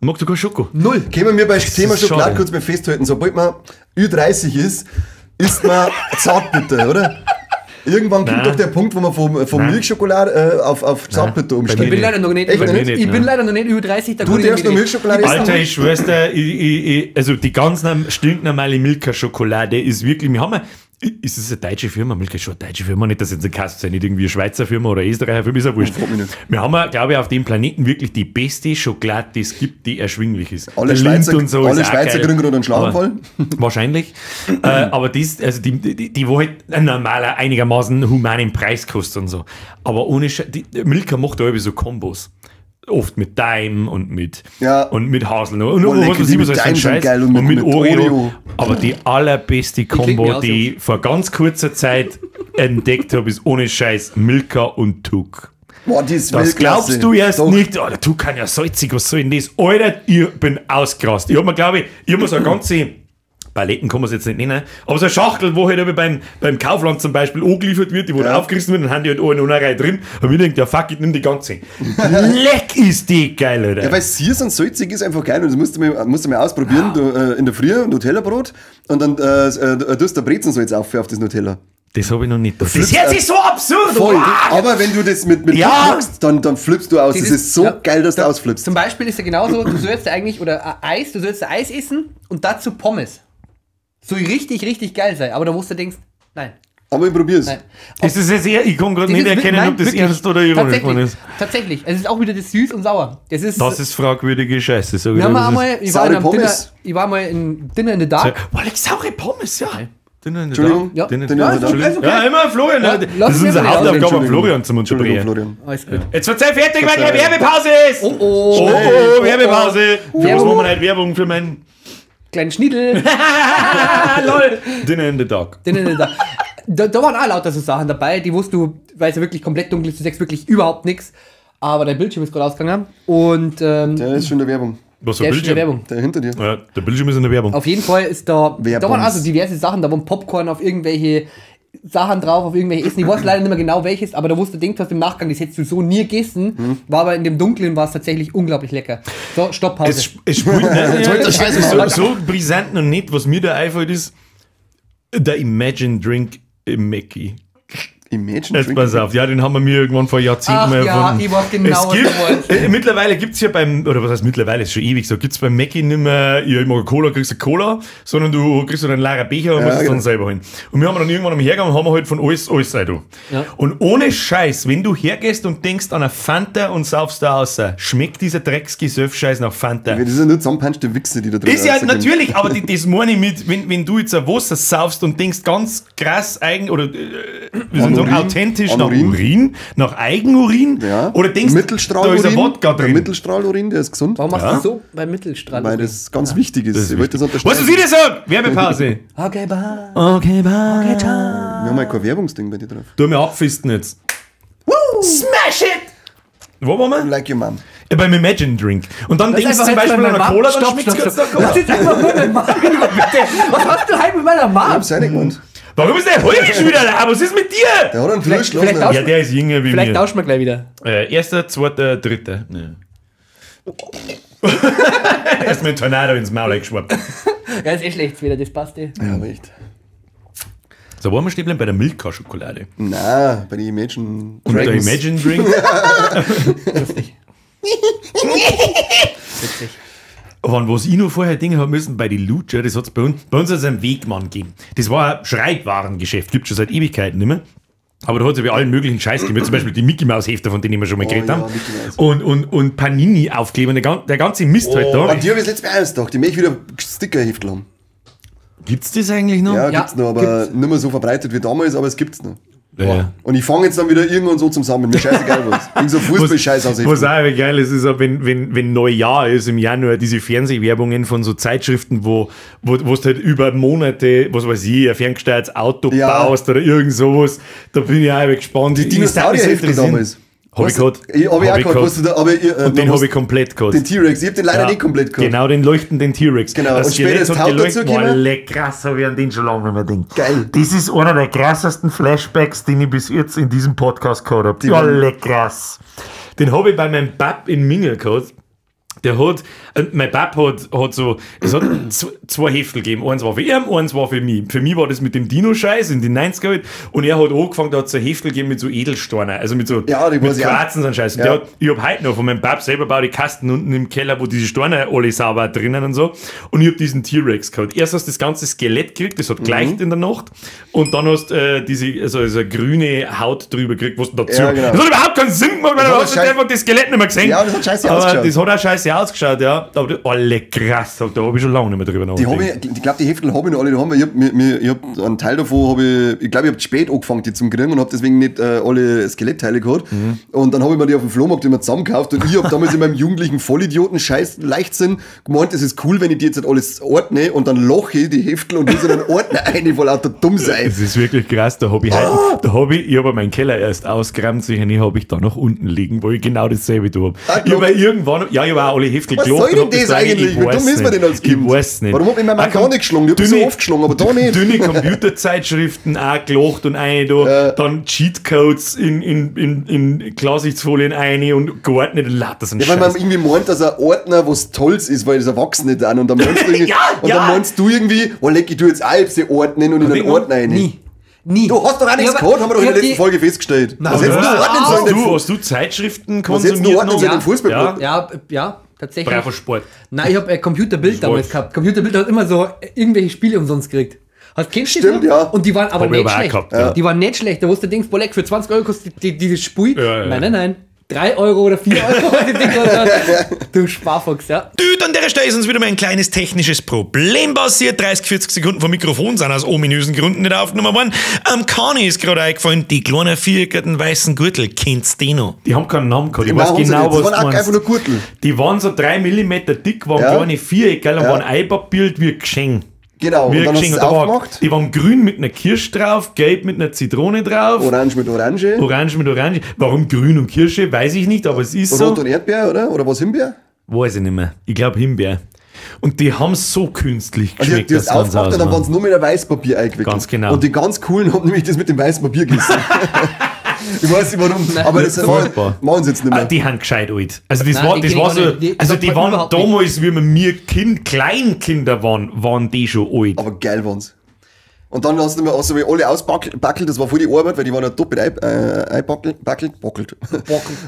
Magst du keine Schoko? Null. Können wir beim Thema ist Schokolade schade. kurz mal festhalten, sobald man Ü30 ist, isst man Zartbitter, oder? Irgendwann kommt Nein. doch der Punkt, wo man von Nein. Milchschokolade auf Zartbitter Bei umsteigt. mir Ich bin leider noch nicht, Echt über, nicht? ich bin Nein. leider noch nicht über 30. Da Du kann ich darfst nicht noch Milchschokolade essen? Alter, ich schwör's dir, also die ganz stinknormale Milka-Schokolade ist wirklich, wir haben ja, ist es eine deutsche Firma? Milka ist schon eine deutsche Firma, nicht, dass jetzt ein Kasten sein, nicht irgendwie eine Schweizer Firma oder Österreicher Firma, ist ja wurscht. Frag mich nicht. Wir haben ja, glaube ich, auf dem Planeten wirklich die beste Schokolade, die es gibt, die erschwinglich ist. Alle Der Lindt Schweizer, und so alle ist auch Schweizer geil. kriegen gerade einen Schlaganfall. Aber- Wahrscheinlich. Aber das, also die wo halt ein normaler, einigermaßen humanen Preis kostet und so. Aber ohne die Milka macht da irgendwie so Kombos. Oft mit Daim und mit, Ja. und mit Haselnuss. Und, Boah, und lecker, was weiß die ich, was mit alles für ein Daim sind Scheiß. geil und mit mit Oreo. Oreo. Aber die allerbeste klingt mir Kombo, aus, die ich vor ganz kurzer Zeit entdeckt habe, ist ohne Scheiß Milka und Tuck. Boah, die ist Das Weltklasse. glaubst du erst Doch. nicht. Oh, der Tuck kann ja salzig, was soll denn das? Alter, ich bin ausgerast. Ich hab mir, glaube ich, ich hab mir so eine ganze Paletten kann man es jetzt nicht nennen, aber so eine Schachtel, wo halt beim Kaufland zum Beispiel angeliefert wird, die wo Ja. aufgerissen wird, dann haben die halt alle in einer Reihe drin. Und ich denke, ja fuck, ich nimm die ganze. Leck ist die geil, Alter. Ja, weil süß und salzig ist einfach geil und das musst du mal ausprobieren. Du, in der Früh Nutella-Brot und dann tust du Brezensalz auf das Nutella. Das habe ich noch nicht. Das flippst hört sich so absurd Voll. an. Aber wenn du das mit Ja. Tuck machst, dann flippst du aus. Das ist so ja, geil, dass du ausflippst. Zum Beispiel ist ja genauso, du sollst ja eigentlich, oder Eis, du sollst ja Eis essen und dazu Pommes. Soll richtig, richtig geil sein, aber da wo du denkst, nein, Aber ich probier's. nein. Das ist jetzt eher, ich kann gerade Das nicht ist- erkennen, nein, ob das wirklich. ernst oder ironisch Tatsächlich, gemeint ist. tatsächlich. Es ist auch wieder das süß und sauer. Das ist, Das ist fragwürdige Scheiße. Sag ich wir dir, haben das ist- einmal, ich war, in Saure einem Dinner, Pommes. ich war mal in Dinner in the Dark. Boah, leck, saure Pommes, ja. Dinner in the Entschuldigung. Dark. Ja. Dinner in the Dinner Dark. in the Dark. Entschuldigung. Ja, immer Florian. Ja, das lass ist mir unsere mal Hauptaufgabe, Entschuldigung. Florian zum Entschuldigung, Unterbrechen. Florian. Alles gut. Jetzt verzeih fertig, weil gleich Werbepause ist. Oh oh. Oh, oh, Werbepause. Für was Werbung. machen wir heute Werbung für meinen Kleinen Schniedel. Lol. Dinner in the Dark. Dinner in the Dark. Da waren auch lauter so Sachen dabei, die wusst du, weil es ja wirklich komplett dunkel ist, du siehst wirklich überhaupt nichts. Aber dein Bildschirm ist gerade ausgegangen. Und Der ist schon in der Werbung. Was für der ist schon in der Bildschirm? Werbung. Der hinter dir. Ja, der Bildschirm ist in der Werbung. Auf jeden Fall ist da, Wer da waren Bums. also diverse Sachen, da waren Popcorn auf irgendwelche Sachen drauf, auf irgendwelche Essen. Ich weiß leider nicht mehr genau welches, aber da wusste denkt hast im Nachgang, das hättest du so nie gegessen. Hm. War aber in dem Dunkeln war es tatsächlich unglaublich lecker. So, Stopp, Pause. Es spielt nein, Jetzt es Scheiß ist machen. so brisant noch nicht, was mir da einfällt, ist der Imagine Drink im Mackie. Imagine Jetzt Drink. pass auf, ja, den haben wir mir irgendwann vor Jahrzehnten Ach mal ja, erfunden. ich weiß genau, es was gibt, du meinst. Mittlerweile gibt es ja beim, oder was heißt mittlerweile, ist schon ewig so, gibt es beim Mackie nicht mehr, ja, ich mag Cola, kriegst du Cola, sondern du kriegst dann einen leeren Becher und Ja, musst es genau. dann selber holen. Und wir haben dann irgendwann am Hergang und haben halt von alles, alles rein, du. Ja. Und ohne Scheiß, wenn du hergehst und denkst an eine Fanta und saufst da raus, schmeckt dieser Drecksgesöff-Scheiß nach Fanta. Das ist ja nur zusammenpanschte Wichse, die da drin Ist ja rauskommen. natürlich, aber das meine ich mit, wenn du jetzt ein Wasser saufst und denkst ganz krass eigen oder wie soll ich sagen, Urin. authentisch An nach Urin. Urin, nach Eigenurin Ja. oder denkst, da ist ein Mittelstrahlurin. Wodka Der drin. Mittelstrahlurin, der ist gesund. Warum machst Ja. du so beim Mittelstrahl? Weil das ganz wichtig ist. Das ist ich wollte das wichtig. Was unterstreichen. ist wieder sagen? Werbepause. Okay, bye. Okay, bye. Okay, ciao. Wir haben halt kein Werbungsding bei dir drauf. Tu mir abfisten jetzt. Smash it! Wo waren wir? Like your mom. Ja, beim Imagine Drink. Und dann denkst du einfach zum jetzt Beispiel bei an eine meiner Cola, Mom. dann Stopp, schmeckt's stopp, kurz nach stopp. Cola. Lass jetzt einfach mal meine Mom bitte. Was hast du heute mit meiner Ich Mom? hab's auch nicht gemeint. Warum ist der heute schon wieder da? Was ist mit dir? Der hat einen Vielleicht- Durchschlag. vielleicht Ja, der ist jünger wie Vielleicht mir. tauschen wir gleich wieder. Erster, zweiter, dritter. Ja. Erstmal ein Tornado ins Maul geschwappt. Ja, ist eh schlecht wieder, das passt eh. Ja, aber echt. So, waren wir stehen bleiben bei der Milka-Schokolade. Na, bei den Imagine Und der Dragons. Imagine Drink. Lustig. Witzig. Wann, was ich noch vorher Dinge haben müssen, bei den Lutscher, das hat's bei uns hat's einen Wegmann gegeben. Das war ein Schreibwarengeschäft, gibt's schon seit Ewigkeiten nicht mehr. Aber da hat es ja bei allen möglichen Scheiß gegeben, wie zum Beispiel die Mickey Maus Hefte, von denen wir schon mal Oh geredet ja, haben. Mickey Mouse. Und Panini aufkleben, der ganze Mist halt da. An die habe ich das letzte Mal erst gedacht. Die möchte ich wieder Stickerheftel haben. Gibt's das eigentlich noch? Ja, Ja, gibt's noch, aber nicht mehr so verbreitet wie damals, aber es gibt's noch. Ja. Und ich fange jetzt dann wieder irgendwann so zum Sammeln. Mir scheißegal was. Irgend so Fußballscheiß aus. Was auch immer geil ist, ist auch, wenn Neujahr ist im Januar, diese Fernsehwerbungen von so Zeitschriften, wo du halt über Monate, was weiß ich, ein ferngesteuertes Auto Ja. baust oder irgend sowas, da bin ich auch immer gespannt. Die Dinosaurierhefte damals. Hab ich gehabt. Ich hab ich auch gehabt. Was du da, aber ich, Und den habe ich komplett gehabt. Den T-Rex. Ich hab den leider Ja, nicht komplett gehabt. Genau, den leuchtenden T-Rex. Genau, Das und später Skelett ist hat Tau geleuchtet. dazu gekommen. Boah, leck, krass, hab ich an den schon lange nicht mehr gedacht. Geil. Das ist einer der krassesten Flashbacks, den ich bis jetzt in diesem Podcast gehabt habe. Ja, waren- leck, krass. Den habe ich bei meinem Pap in Minge gehabt. Der hat, mein Pap hat so, es hat zwei Heftel gegeben. Eins war für ihn, eins war für mich. Für mich war das mit dem Dino-Scheiß in den 90er halt. Und er hat angefangen, da hat es ein Heftel gegeben mit so Edelsteinen, also mit so Ja, die mit weiß ich auch. Quarzen und Scheiß. Und Ja. der hat, ich hab heute noch von meinem Pap selber baut die Kasten unten im Keller, wo diese Steine alle sauber drinnen und so. Und ich hab diesen T-Rex gehabt. Erst hast du das ganze Skelett gekriegt, das hat Mhm. geleicht in der Nacht. Und dann hast du diese, also eine grüne Haut drüber gekriegt, was du dazu. Ja, genau. Das hat überhaupt keinen Sinn gemacht, weil Das du hat hast scheiß- einfach das Skelett nicht mehr gesehen. Ja, das hat scheiße Aber ausgeschaut. das hat auch scheiße ausgeschaut, ja. Aber die, alle krass, da habe ich schon lange nicht mehr drüber Die nachgedacht. hab ich glaube, die Heftel habe ich noch alle daheim, weil ich hab einen Teil davon, hab ich glaube, ich habe spät angefangen, die zum kriegen und habe deswegen nicht alle Skelettteile gehabt. Mhm. Und dann habe ich mir die auf dem Flohmarkt immer zusammengekauft und ich habe damals in meinem jugendlichen Vollidioten-Scheiß Leichtsinn gemeint, es ist cool, wenn ich die jetzt halt alles ordne und dann loche ich die Heftel und tu sie in einen Ordner ein, voll lauter dumm sein. Es ist wirklich krass, da habe ich heute, da habe ich, ich habe meinen Keller erst ausgeräumt, sicher nicht, habe ich da noch unten liegen, wo ich genau dasselbe tue. Ah, Ich habe irgendwann, ja, ich habe auch alle Heftel Was gelocht soll und denn hab das das da rein- eigentlich? Ich Wie dumm weiß ist man nicht. denn als Kind? Ich weiß nicht. Warum hat mich meine Mama Auch gar nicht geschlagen? Ich hab so oft geschlagen, aber da nicht. Dünne Computerzeitschriften auch gelocht und eine da, dann Cheatcodes in Klarsichtfolien eine und geordnet und lauter so ein Ja, weil man Scheiß. irgendwie meint, dass ein Ordner was Tolles ist, weil das Erwachsene dann und dann meinst du irgendwie, Ja, und ja. dann meinst du irgendwie, oh leck, ich tu jetzt auch sie ordnen und in einen Ordner rein. Nie. Nie. Du hast doch auch nichts Ich hab- gehabt, haben wir doch in ich der hab letzten die- Folge festgestellt. Was hättest du Ja. ordnen sollen? Hast den du Zeitschriften Was hättest du konsumiert ordnen noch? sollen, den Fußballblock? Ja, ja, tatsächlich. Bravo Sport. Nein, ich habe Computerbild damals gehabt. Computerbild hat immer so irgendwelche Spiele umsonst gekriegt. Hast kennst du das Stimmt, noch? ja. Und die waren aber Hab ich nicht aber auch schlecht. gehabt, ja. Die waren nicht schlecht. Da wusste denkst, boah, leck, für 20 Euro kostet dieses Spiel. Ja, ja. Nein, nein, nein. 3 Euro oder 4 Euro. Die Dinger. Du Sparfuchs, ja. Dude, an der Stelle ist uns wieder mal ein kleines technisches Problem passiert. 30, 40 Sekunden vom Mikrofon sind aus ominösen Gründen nicht aufgenommen worden. Am Kani ist gerade eingefallen, die kleinen viereckigen weißen Gürtel, kennst du die noch? Die haben keinen Namen gehabt. Ich Nein, weiß haben sie genau, nicht. Das was waren du auch meinst. einfach nur Gürtel. Die waren so 3 mm dick, waren Ja. kleine Vierecke und Ja. waren einpapiert wie ein Geschenk. Genau, Wie und ein dann hast du Geschenk. es Und da war- aufgemacht. Die waren grün mit einer Kirsche drauf, gelb mit einer Zitrone drauf, Orange mit Orange, orange mit Orange. Warum grün und Kirsche, weiß ich nicht, aber es ist so. Rot und Erdbeer, oder? Oder was Himbeer? Weiß ich nicht mehr. Ich glaube Himbeer. Und die haben so künstlich Also die, geschmeckt. die hast dass ganz aufgemacht und dann aus waren es nur mit einem Weißpapier eingewickelt. Ganz genau. Und die ganz coolen haben nämlich das mit dem weißen Papier gegessen. Ich weiß nicht warum, aber das Furchtbar. machen sie jetzt nicht Ah, mehr. die haben gescheit alt. Also das Nein, war, die das kenn ich war gar so, nicht. Die also sagt die man waren überhaupt nicht. damals, wie wir Kleinkinder waren, waren die schon alt. Aber geil waren's. Und dann hast du mir auch so wie alle ausbackelt, das war voll die Arbeit, weil die waren ja doppelt einbackelt, backelt, bockelt.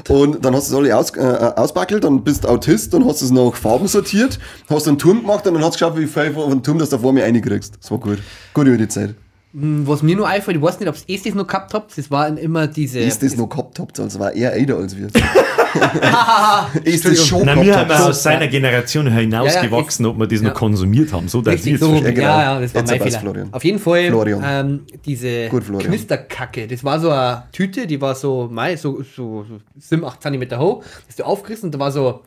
Und dann hast du es alle ausbackelt, dann bist du Autist und hast es nach Farben sortiert, hast einen Turm gemacht und dann hast du geschaut, wie viel von dem Turm das da vor mir reinkriegst. Das war gut. Gute über die Zeit. Was mir nur einfällt, ich weiß nicht, ob es das noch gehabt habt, das waren immer diese. Ist das noch gehabt habt, also war er älter als wir. Ist das schon Na, gehabt wir haben habt. aus seiner Generation hinausgewachsen, ob wir das noch Ja. konsumiert haben. So, dass ich Richtig, jetzt so rum. verstehe. Ja, genau. Ja, ja, das war Jetzt mein weiß Fehler. Florian. Auf jeden Fall Florian. Diese Gut, Florian. Knisterkacke, das war so eine Tüte, die war so, mei, so 7, 8 cm hoch, das hast du aufgerissen und da war so,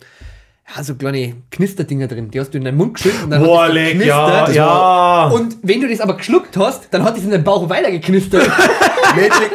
ja, so kleine Knisterdinger drin, die hast du in deinen Mund geschüttet und dann Boah, hat das leck, geknistert. ja, ja. Und wenn du das aber geschluckt hast, dann hat es in deinem Bauch weiter geknistert. Magic,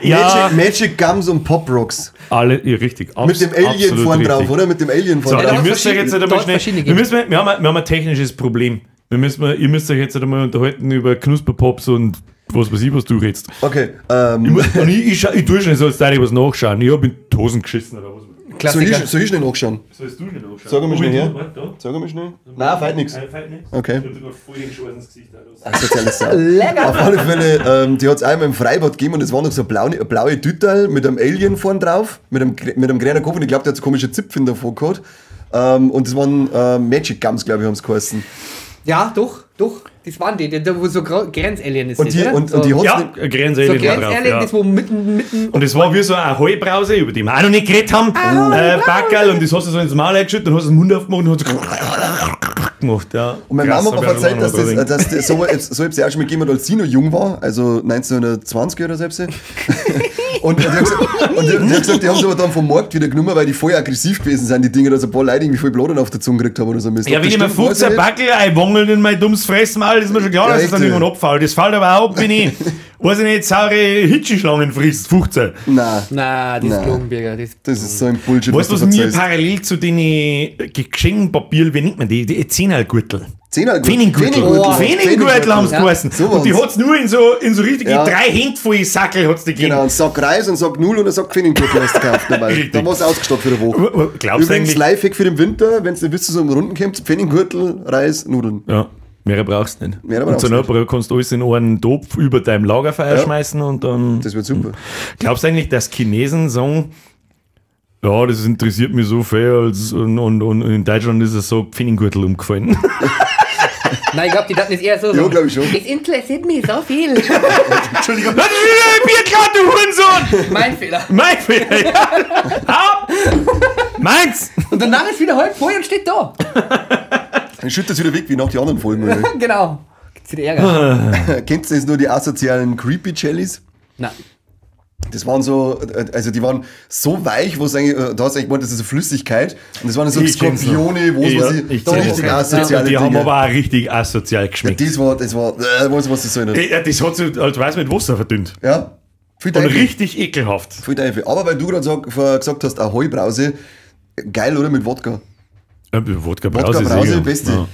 Ja. Magic, Magic Gums und Pop Rocks. Alle, ja, richtig. Mit dem Alien absolut vorn richtig. drauf, oder? Mit dem Alien So, vorn ihr drauf. müsst euch jetzt halt da einmal hat's schnell. verschiedene Wir, müssen, wir haben ein technisches Problem. Wir ihr müsst euch jetzt halt einmal unterhalten über Knusperpops und was weiß ich, was du redest. Okay, Ich, und ich tue schon so, als würde ich was nachschauen. Ich hab in die Hosen geschissen oder was. soll Klassiker. ich, soll ich schnell nachschauen? Sollst du schnell nachschauen? Sag mal schnell her. Warte, da. Sag mal schnell. Nein, fällt nix. Fällt nix. Okay. Ich hab sogar voll den Scheiß ins Gesicht. Alter. Soziale Sau. Auf alle Fälle, die hat es einmal im Freibad gegeben und es war noch so eine blaue Tüte mit einem Alien vorn drauf, mit einem grünen Kopf und ich glaube, der hat so komische Zipfel davor gehabt. Und das waren Magic Gums, glaube ich, haben es geheißen. Ja, doch, doch. Das waren die, die da wo so Grenzalien ist. Und das, die, oder? und, so, und die hat's Ja, nicht. Grenzalien so war drauf. Grenzalien, Ja. das wo mitten, mitten. Und es war wie so eine Heulbrause, über die wir auch noch nicht geredet haben. Backerl, und das hast du so ins Maul eingeschüttet und hast den Mund aufgemacht und hast so gemacht. Ja. Und meine Krass, Mama hat hab mir ich auch verzeiht, noch dass dran das, dass das so hab's ja auch schon mal gegeben hat, als sie noch jung war, also 1920 oder so. Und die hat gesagt, die hat gesagt, die haben sie aber dann vom Markt wieder genommen, weil die voll aggressiv gewesen sind, die Dinger, dass ein paar Leute irgendwie voll Blodern auf der Zunge gekriegt haben oder so. Mist. Ja, Ob wenn das ich mir stimmt, weiß ich 15 nicht. Backel einwangeln in mein dummes Fressmaul, ist mir schon klar, Ja, dass es dann echt, irgendwann abfällt. Das fällt aber auch ab, wenn ich. weiß ich nicht, saure Hitschenschlangen frisst, 15. Nein. Nein, das ist Nein. Klonbürger. Das ist so ein Bullshit, Weißt du, was was du mir erzählst. parallel zu den Geschenkpapier, wie nennt man die? Die Zehnergürtel. Zehnergürtel. Pfenninggürtel. Pfenninggürtel. Pfenninggürtel haben sie Ja. geheißen. So Und die waren's. hat's nur in so richtige Ja. 3 Hände voll Sackel hat's die gegeben. Genau, einen Sack Reis, einen Sack Null und einen Sack Pfenninggürtel hast du gekauft dabei. Richtig. Da war's ausgestattet für eine Woche. Glaubst du Übrigens, eigentlich? Lifehack für den Winter, wenn du nicht wisst, so um Runden kommt, Pfenninggürtel, Reis, Nudeln. Ja, mehr brauchst du nicht. Mehr und brauchst zur du Not kannst du alles in einen Topf über deinem Lagerfeuer Ja. schmeißen und dann. Das wird super. Glaubst du eigentlich, dass Chinesen sagen, ja, das interessiert mich so viel, als, und in Deutschland ist es so Pfenninggürtel umgefallen. Nein, ich glaube, die dachten es eher so. Ja, glaub ich schon. Das interessiert mich so viel. Entschuldigung. Das ist wieder ein Bierkarte, du Hurensohn! Mein Fehler. Mein Fehler! Ja. Ab! Meins! Und danach ist wieder halb voll und steht da. Dann schüttet es wieder weg, wie nach die anderen Folgen. Oder? Genau. Gibt's wieder Ärger. Kennt ihr das nur die asozialen Creepy Jellies? Nein. Das waren so, also die waren so weich, wo es eigentlich, da hast du eigentlich gemeint, das ist eine Flüssigkeit. Und das waren so Ich kenn's noch. Skorpione, wo Ja, es ich so kenn's richtig noch. asoziale Die haben Dinge. aber auch richtig asozial geschmeckt. Das war, weiß was das soll nicht. Ja, das hat sich als weiß mit Wasser verdünnt. Ja. Viel Und Teufel. richtig ekelhaft. Viel Teufel. Aber weil du gerade gesagt hast, Ahoi Brause, geil, oder? Mit Wodka. Ja, Wodka Brause, Wodka Brause, sicher. beste.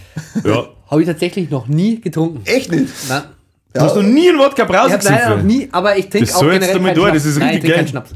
Ja. Ja. Habe ich tatsächlich noch nie getrunken. Echt nicht? Nein. Du hast noch nie einen Wodka Brause Ich habe leider noch gesoffen. nie, aber ich trinke Das auch soll jetzt generell einmal keinen durch, Schnaps. das ist Nein, richtig ich trinke geil. keinen Schnaps.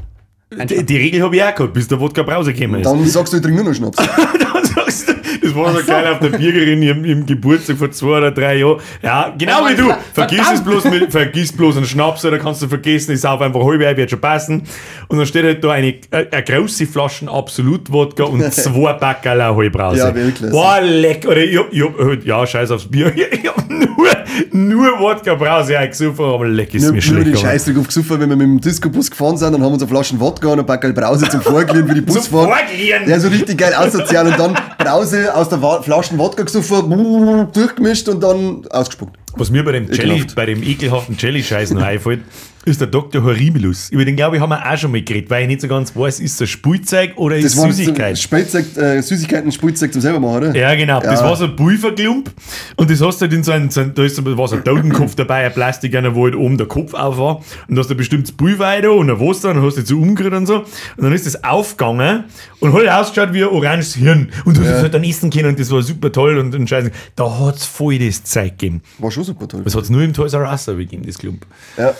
Kein Die, Schnaps. die Regel habe ich auch gehabt, bis der Wodka Brause gekommen ist. Dann sagst du, ich trinke nur noch Schnaps. Dann sagst du, das war so geil auf der Biergerin im Geburtstag vor 2 oder 3 Jahren. Ja, genau Oh wie du. Mann, Vergiss es verdammt. bloß mit, vergiss bloß einen Schnaps, oder kannst du vergessen, ich sauf einfach halb ein, wird schon passen. Und dann steht halt da eine große Flaschen Absolut-Wodka und 2 Backerl Halbbrause. Ja, Weltklasse. Boah, leck. Oder ich hab halt, ja, scheiß aufs Bier. Ich hab nur Wodka-Brause eingesoffen, aber leck ist Wir mir haben nur schlecht den gegangen. Scheißdreck aufgesoffen, wenn wir mit dem Discobus gefahren sind, dann haben wir uns eine Flaschen Wodka und ein Backerl Brause zum Vorglühen für die Zum Busfahrt. Vorglühen? Ja, so richtig geil asozial. Und dann Brause aus der Flaschen Wodka gesoffen, durchgemischt und dann ausgespuckt. Was mir bei dem Jelly, Ekelhaft. bei dem ekelhaften Jelly-Scheiß noch einfällt, ist der Dr. Horribilus. Über den, glaube ich, haben wir auch schon mal geredet, weil ich nicht so ganz weiß, ist das Spielzeug oder ist Das waren Süßigkeit? Spielzeug, Süßigkeiten, Spielzeug zum selber machen, oder? Ja, genau. Das Ja. war so ein Pulverklump und das hast du halt in so einem, da ist so, war so ein Totenkopf dabei, ein Plastik, einer, wo halt oben der Kopf auf war. Und da hast du bestimmt das Pulver rein da und ein Wasser und dann hast du das so umgerührt und so. Und dann ist das aufgegangen und hat ausgeschaut wie ein oranges Hirn. Und du hast es halt dann essen können und das war super toll und Scheiße. Da hat's voll das Zeug gegeben. War schon super toll. Das hat's nur im Toys R Us gegeben, das Klump. Ja.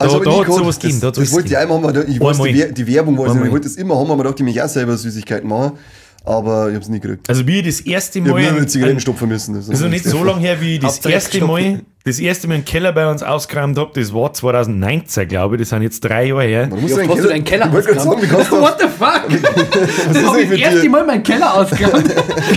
Da, hab ich da nie hat's gehabt. sowas gegeben. Da hat's Das alles wollte ich gegeben. einmal haben, weil ich weiß, Einmal. die Werbung weiß ich, Einmal. ich wollte das immer haben, aber dachte ich, mich auch selber Süßigkeiten machen. Aber ich hab's nie gekriegt. Also wie ich das erste Ich hab Mal... nur mit Zigaretten stopfen müssen. Das Das ist noch nicht so lange her, wie ich das Hauptsache erste stopfen. Mal, das erste Mal einen Keller bei uns ausgeräumt habe. Das war 2019, glaube ich. Das sind jetzt 3 Jahre her. Warum musst Wie du oft hast du deinen Keller Ich wollte gerade sagen, wie kannst du What the fuck? Was ist Hab eigentlich ich mit das erste dir? Mal meinen Keller ausgeräumt.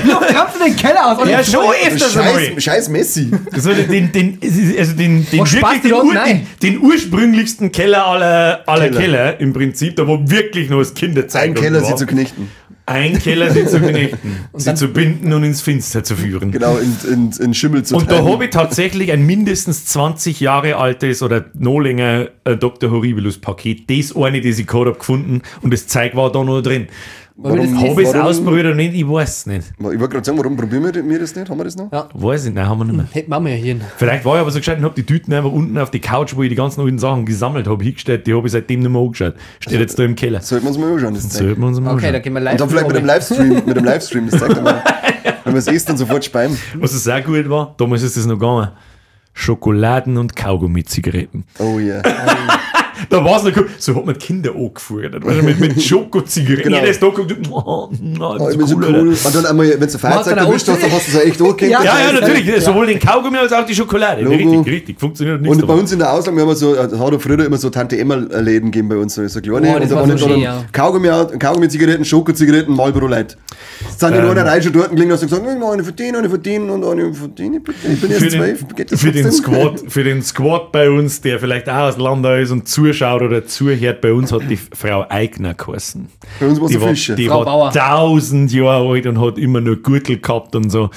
Wie oft kramst du den Keller aus? Ja, schon öfters einmal. Scheiß Messi. Also den, den, also den, den, Was wirklich sparst du den, da Ur, unten rein? den ursprünglichsten Keller aller Keller. Keller. im Prinzip, da wo wirklich noch das Kinderzeug Ein Keller, unten sie war. zu knechten. Ein Keller, sie zu knechten, sie dann- zu binden und ins Finster zu führen. Genau, in Schimmel zu Und da treiben. habe ich tatsächlich ein mindestens 20 Jahre altes oder noch länger Dr. Horribilus Paket. Das eine, das ich gehabt habe, gefunden und das Zeug war da noch drin. Wollen wir das Habe ich es Warum- ausprobiert oder nicht? Ich weiß es nicht. Ich wollte gerade sagen, warum probieren wir das nicht? Haben wir das noch? Ja. Weiß ich nicht, nein, haben wir nicht mehr. Hätten wir auch mal hier. Vielleicht war ich aber so gescheit und habe die Tüten einfach unten auf die Couch, wo ich die ganzen alten Sachen gesammelt habe, hingestellt. Die habe ich seitdem nicht mehr angeschaut. Steht jetzt da im Keller. Sollten wir uns mal anschauen, das Zeug. Sollten wir uns mal Okay, da anschauen. gehen wir live. Und dann vielleicht mit dem Livestream, das zeigt mal. Wenn wir es isst, dann sofort speien. Was es sehr gut war, damals ist es noch gegangen. Schokoladen- und Kaugummi-Zigaretten. Oh yeah. Da war es noch cool. So hat man die Kinder angeführt. Weißt du, mit Schokozigaretten. Genau. Jeder ist da geguckt. Oh, oh, Oh, ich bin so cool. Und dann einmal, wenn du Machst Feierzeug du dann erwischt hast, dann hast du es echt angekannt. Ja. Ja, ja, natürlich. Ja. Sowohl den Kaugummi als auch die Schokolade. Logo. Richtig, richtig. Funktioniert nichts. Und bei dabei. uns in der Auslage, wir haben so, hat auch früher immer so Tante Emma Läden gegeben bei uns, so kleine. Oh, das und da war waren so dann schön, ja. Kaugummi, Schokozigaretten, Marlboro Light. Sind in einer Reihe schon dort gelegen, hast du gesagt, "Nimm eine für den, eine für den und eine für den. Bitte. Ich bin erst für den, 12, geht das für den trotzdem?" Squad, für den Squad bei uns, der vielleicht auch aus Landau ist und zuschaut oder zuhört, bei uns hat die Frau Eigner geheißen. Bei uns war Die es war, Fische. die Frau war Bauer. 1000 Jahre alt und hat immer nur Gürtel gehabt und so.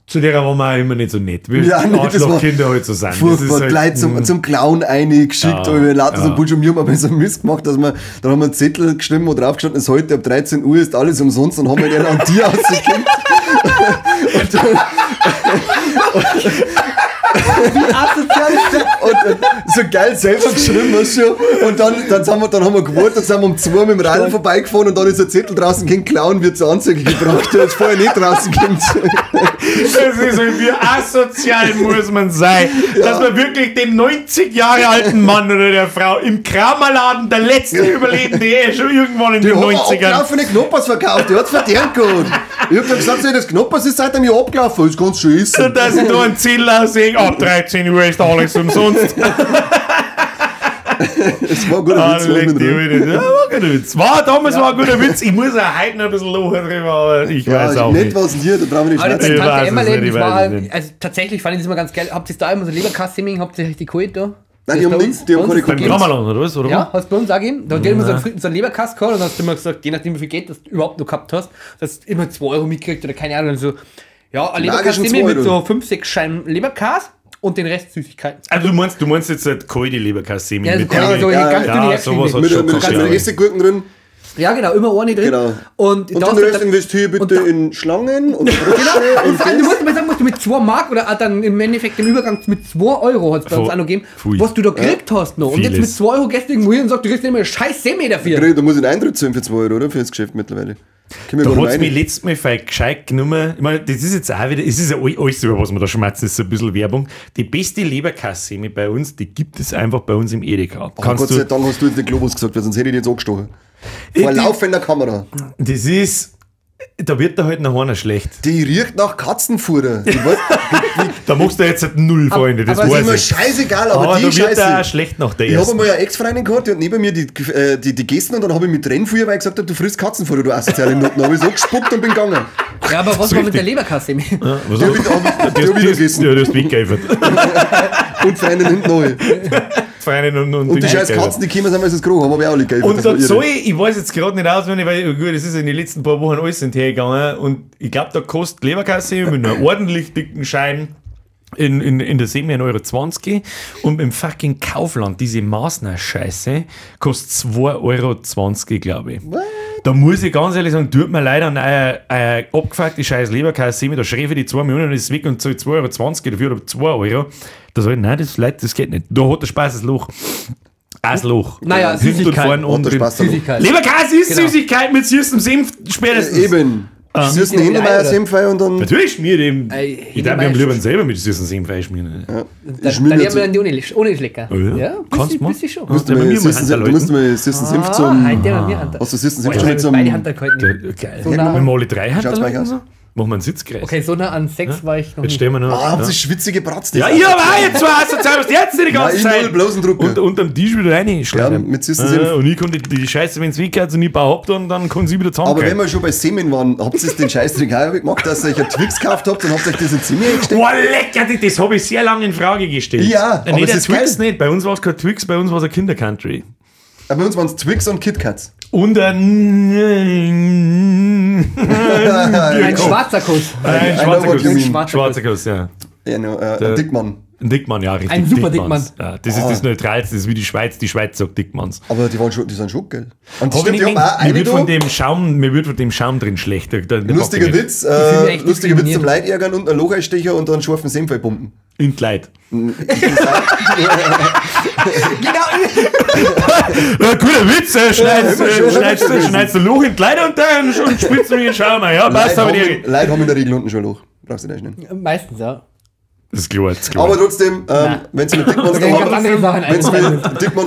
Zu der waren wir auch immer nicht so nett. Wie Ja, nee, das war Arschlochkinder halt so sind. Das ist Furchtbar, halt, gleich zum Clown eingeschickt, Ja, ja, wir lauter so ja. Bullshit, wir haben aber so Mist gemacht, dass wir, dann haben wir einen Zettel geschrieben, wo drauf gestanden ist, heute ab 13 Uhr ist alles umsonst und haben wir den an dir ausgekriegt. Und dann, Asozial ist das? und dann so geil selber geschrieben, weißt du? Und dann haben wir gewartet, sind wir um 2 mit dem Radl vorbeigefahren und dann ist ein Zettel draußen gegen Clown, wird zur Anzeige gebracht, der ist vorher nicht draußen gekommen. Das ist so, wie asozial muss man sein, dass man wirklich dem 90 Jahre alten Mann oder der Frau im Kramerladen, der letzte Überlebende, schon irgendwann in den 90ern. Die hat abgelaufene Knoppers verkauft, die hat's verdient gehabt. Ich hab dann gesagt, das Knoppers ist seit einem Jahr abgelaufen, das kannst du schon essen. Und dass ich da einen Zettel aussehen, ab 13 Uhr ist alles umsonst. Es war ein guter Witz. War ein guter Witz. War damals war ein guter Witz. Ich muss auch heute noch ein bisschen lachen drüber, aber ich weiß auch nicht. Nicht was hier, da brauchen wir nicht schmerzen. Tante Emma Leben, das war, also tatsächlich fand ich das immer ganz geil. Habt ihr da immer so Leberkass-Semming, habt ihr richtig geholt da? Nein, die haben nichts, die haben keine Beim Grammerland, oder was? Oder ja, hast du bei uns auch gegeben. Da hat immer so einen Leberkass geholt und hast du immer gesagt, je nachdem wie viel Geld du überhaupt noch gehabt hast, dass du immer 2 Euro mitgekriegt oder keine Ahnung. Und so, ja, ein Leberkass mit so 5, 6 Scheiben Leberkass und den Rest Süßigkeiten. Also du meinst jetzt halt kalte Leberkass-Semming mit ja, sowas hat schon mit Essiggurken drin. Ja, genau, immer eine drin. Genau. Und den Rest investiere bitte in Schlangen und Frösche. Und du musst mal sagen, musst du mit 2 Mark oder dann im Endeffekt im Übergang mit 2 Euro hat es bei uns auch noch gegeben, was du da gekriegt hast noch. Und jetzt mit 2 Euro gehst du irgendwo hin und sagst, du kriegst nicht mehr scheiß Semmel dafür. Da muss ich einen Eintritt zahlen für 2 Euro, oder? Für das Geschäft mittlerweile. Da hat es mich letztes Mal gescheit genommen. Ich meine, das ist jetzt auch wieder, es ist ja alles, über was wir da schmerzen, ist so ein bisschen Werbung. Die beste Leberkasse bei uns, die gibt es einfach bei uns im Edeka. Oh, Gott sei Dank hast du jetzt den Globus gesagt, weil sonst hätte ich dich jetzt angestochen. Vor laufender Kamera. Das ist, da wird da halt nach einer schlecht. Die riecht nach Katzenfutter. Ich weiß, da machst du jetzt halt null, Freunde, das aber weiß ist mir ich. Scheißegal, aber die da Scheiße. wird da schlecht nach der Ich habe ersten. einmal eine Ex-Freundin gehabt, die hat neben mir die gegessen und dann habe ich mit Rennfeuer, weil ich gesagt habe, du frisst Katzenfutter, du asoziale Nutten. Habe ich so gespuckt und bin gegangen. Ja, aber was war mit der Leberkasse? Ja, was Die habe ich gegessen. Ja, du hast weggeifert. Und Freundin hinten neu. Freundin und die scheiß Katzen, die kommen, sind meistens groß, haben aber auch alle geifert. Und da zahle ich weiß jetzt gerade nicht auswendig, weil gut, es ist in den letzten paar Wochen alles hinterhergegangen und ich glaube, da kostet Leberkasse mit einer ordentlich dicken Scheibe in der Semi 1,20 Euro und im fucking Kaufland, diese Maßner-Scheiße, kostet 2,20 Euro, glaube ich. What? Da muss ich ganz ehrlich sagen, tut mir leid an euer abgefuckte scheiß Leberkasse, da schreibe ich die 2 Millionen und ist weg und zahle 2,20 Euro dafür oder 2 Euro. Da sag ich, nein, das, Leute, das geht nicht. Da hat der Spaß das Loch. Ein Loch. Naja, Süßigkeit. Süßigkeit. Leberkäse ist genau. Süßigkeit mit süßem Senf spätestens. Eben. Süßen Händemeyer Senf und dann. Natürlich schmier dem. Ich darf mir am lieber selber mit süßen Senf einschmieren. Ja. Dann nehmen wir dann die ohne Schlecker. Ja, kannst du mal. Schon. Du musst mir süßen Senf zum. Hast du süßen Senf schon mit zum. Beide Hand Geil. Wenn wir alle drei Hand. Machen wir einen Sitzkreis. Okay, so nah an 6 war ich noch jetzt nicht. Stehen wir noch. Ah, habt ihr schwitzige Bratzen. Ja, ich hab auch jetzt zwei asozial, was jetzt die ganze Zeit. Ich bloß einen Drucker. Und unterm Tisch wieder reinschlagen. Ja, mit süßen Senf. Und ich konnte die Scheiße, wenn es weggeht, und ich baue ab, dann kann sie wieder zusammen. Aber wenn wir schon bei Semen waren, habt ihr den Scheißdreck auch gemacht, dass ihr euch einen Twix gekauft habt und habt euch das in Zimmer eingesteckt? Boah, lecker, das habe ich sehr lange in Frage gestellt. Ja, aber nee, es der ist Twix geil. nicht. Bei uns war es kein Twix, bei uns war es ein Kinder-Country. Aber bei uns waren es Twix und KitKats. Und ein schwarzer Kuss. Ein schwarzer Kuss. Ein schwarzer Kuss, ja. Ja, no, ein Dickmann. Ein Dickmann, ja, richtig. Ein super Dickmann. Ja, das ist das Neutralste, das ist wie die Schweiz. Die Schweiz sagt Dickmanns. Aber die, waren schon, die sind schon geil. Und stimmt, die haben auch eine von dem Schaum, mir wird von dem Schaum drin schlecht. Lustiger Witz, lustiger Witz zum Leid ärgern und ein Loch einstechen und dann scharfen Senf pumpen. In die Leid. Genau. Ja, guter Witz, schneidest du Loch in die Leid und dann spritzt du mir den Schaum ein. Ja, passt aber die. Leute haben in der Regel unten schon ein Loch. Brauchst du nicht nennen. Meistens, ja. Das ist klar, das ist klar. Aber trotzdem, wenn sie mit Dickmanns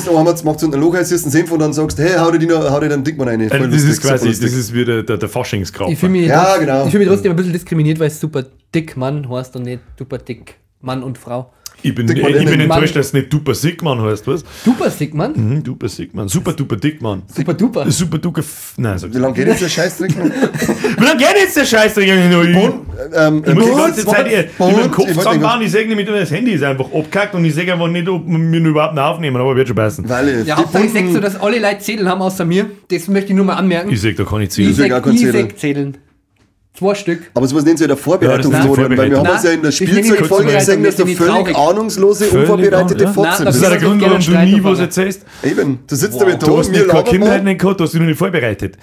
noch haben, macht sie ein Loch, heißt einen Senf und dann sagst, hey, hau dir den Dickmann rein. Also das ist quasi, das ist wieder der Faschingskram. Ich fühle mich, ja, genau. Ich fühl mich trotzdem ein bisschen diskriminiert, weil es super dick Mann heißt und nicht super dick Mann und Frau. Ich bin enttäuscht, dass es nicht Duper Sigmann heißt, was? Duper Sigmann? Mhm, Duper Sigmann. Super Duper Dickmann. Super Duper. Super Duper. Nein, sag Wie lange geht jetzt der Scheißdreck noch? Wie lange geht jetzt der Scheißdreck noch? Ich muss die ganze Zeit in meinem Kopf zusammenbauen, ich sehe nämlich, das Handy ist einfach abgehackt und ich sehe einfach nicht, ob wir ihn überhaupt noch aufnehmen, aber wird schon passen. Weil ja, Hauptsache ich sehe so, dass alle Leute Zettel haben außer mir. Das möchte ich nur mal anmerken. Ich sehe da kann ich zählen. Ich sehe Zetteln. 2 Stück. Aber sowas nennen sie ja der Vorbereitung, ja, Florian, weil wir haben uns ja in der Spielzeugfolge gesehen, dass du völlig ahnungslose, unvorbereitete Fotze bist. Das ist ja der Grund, warum du nie was erzählst. Eben, du sitzt damit da, du hast keine Kindheit nicht gehabt, du hast dich noch nicht vorbereitet.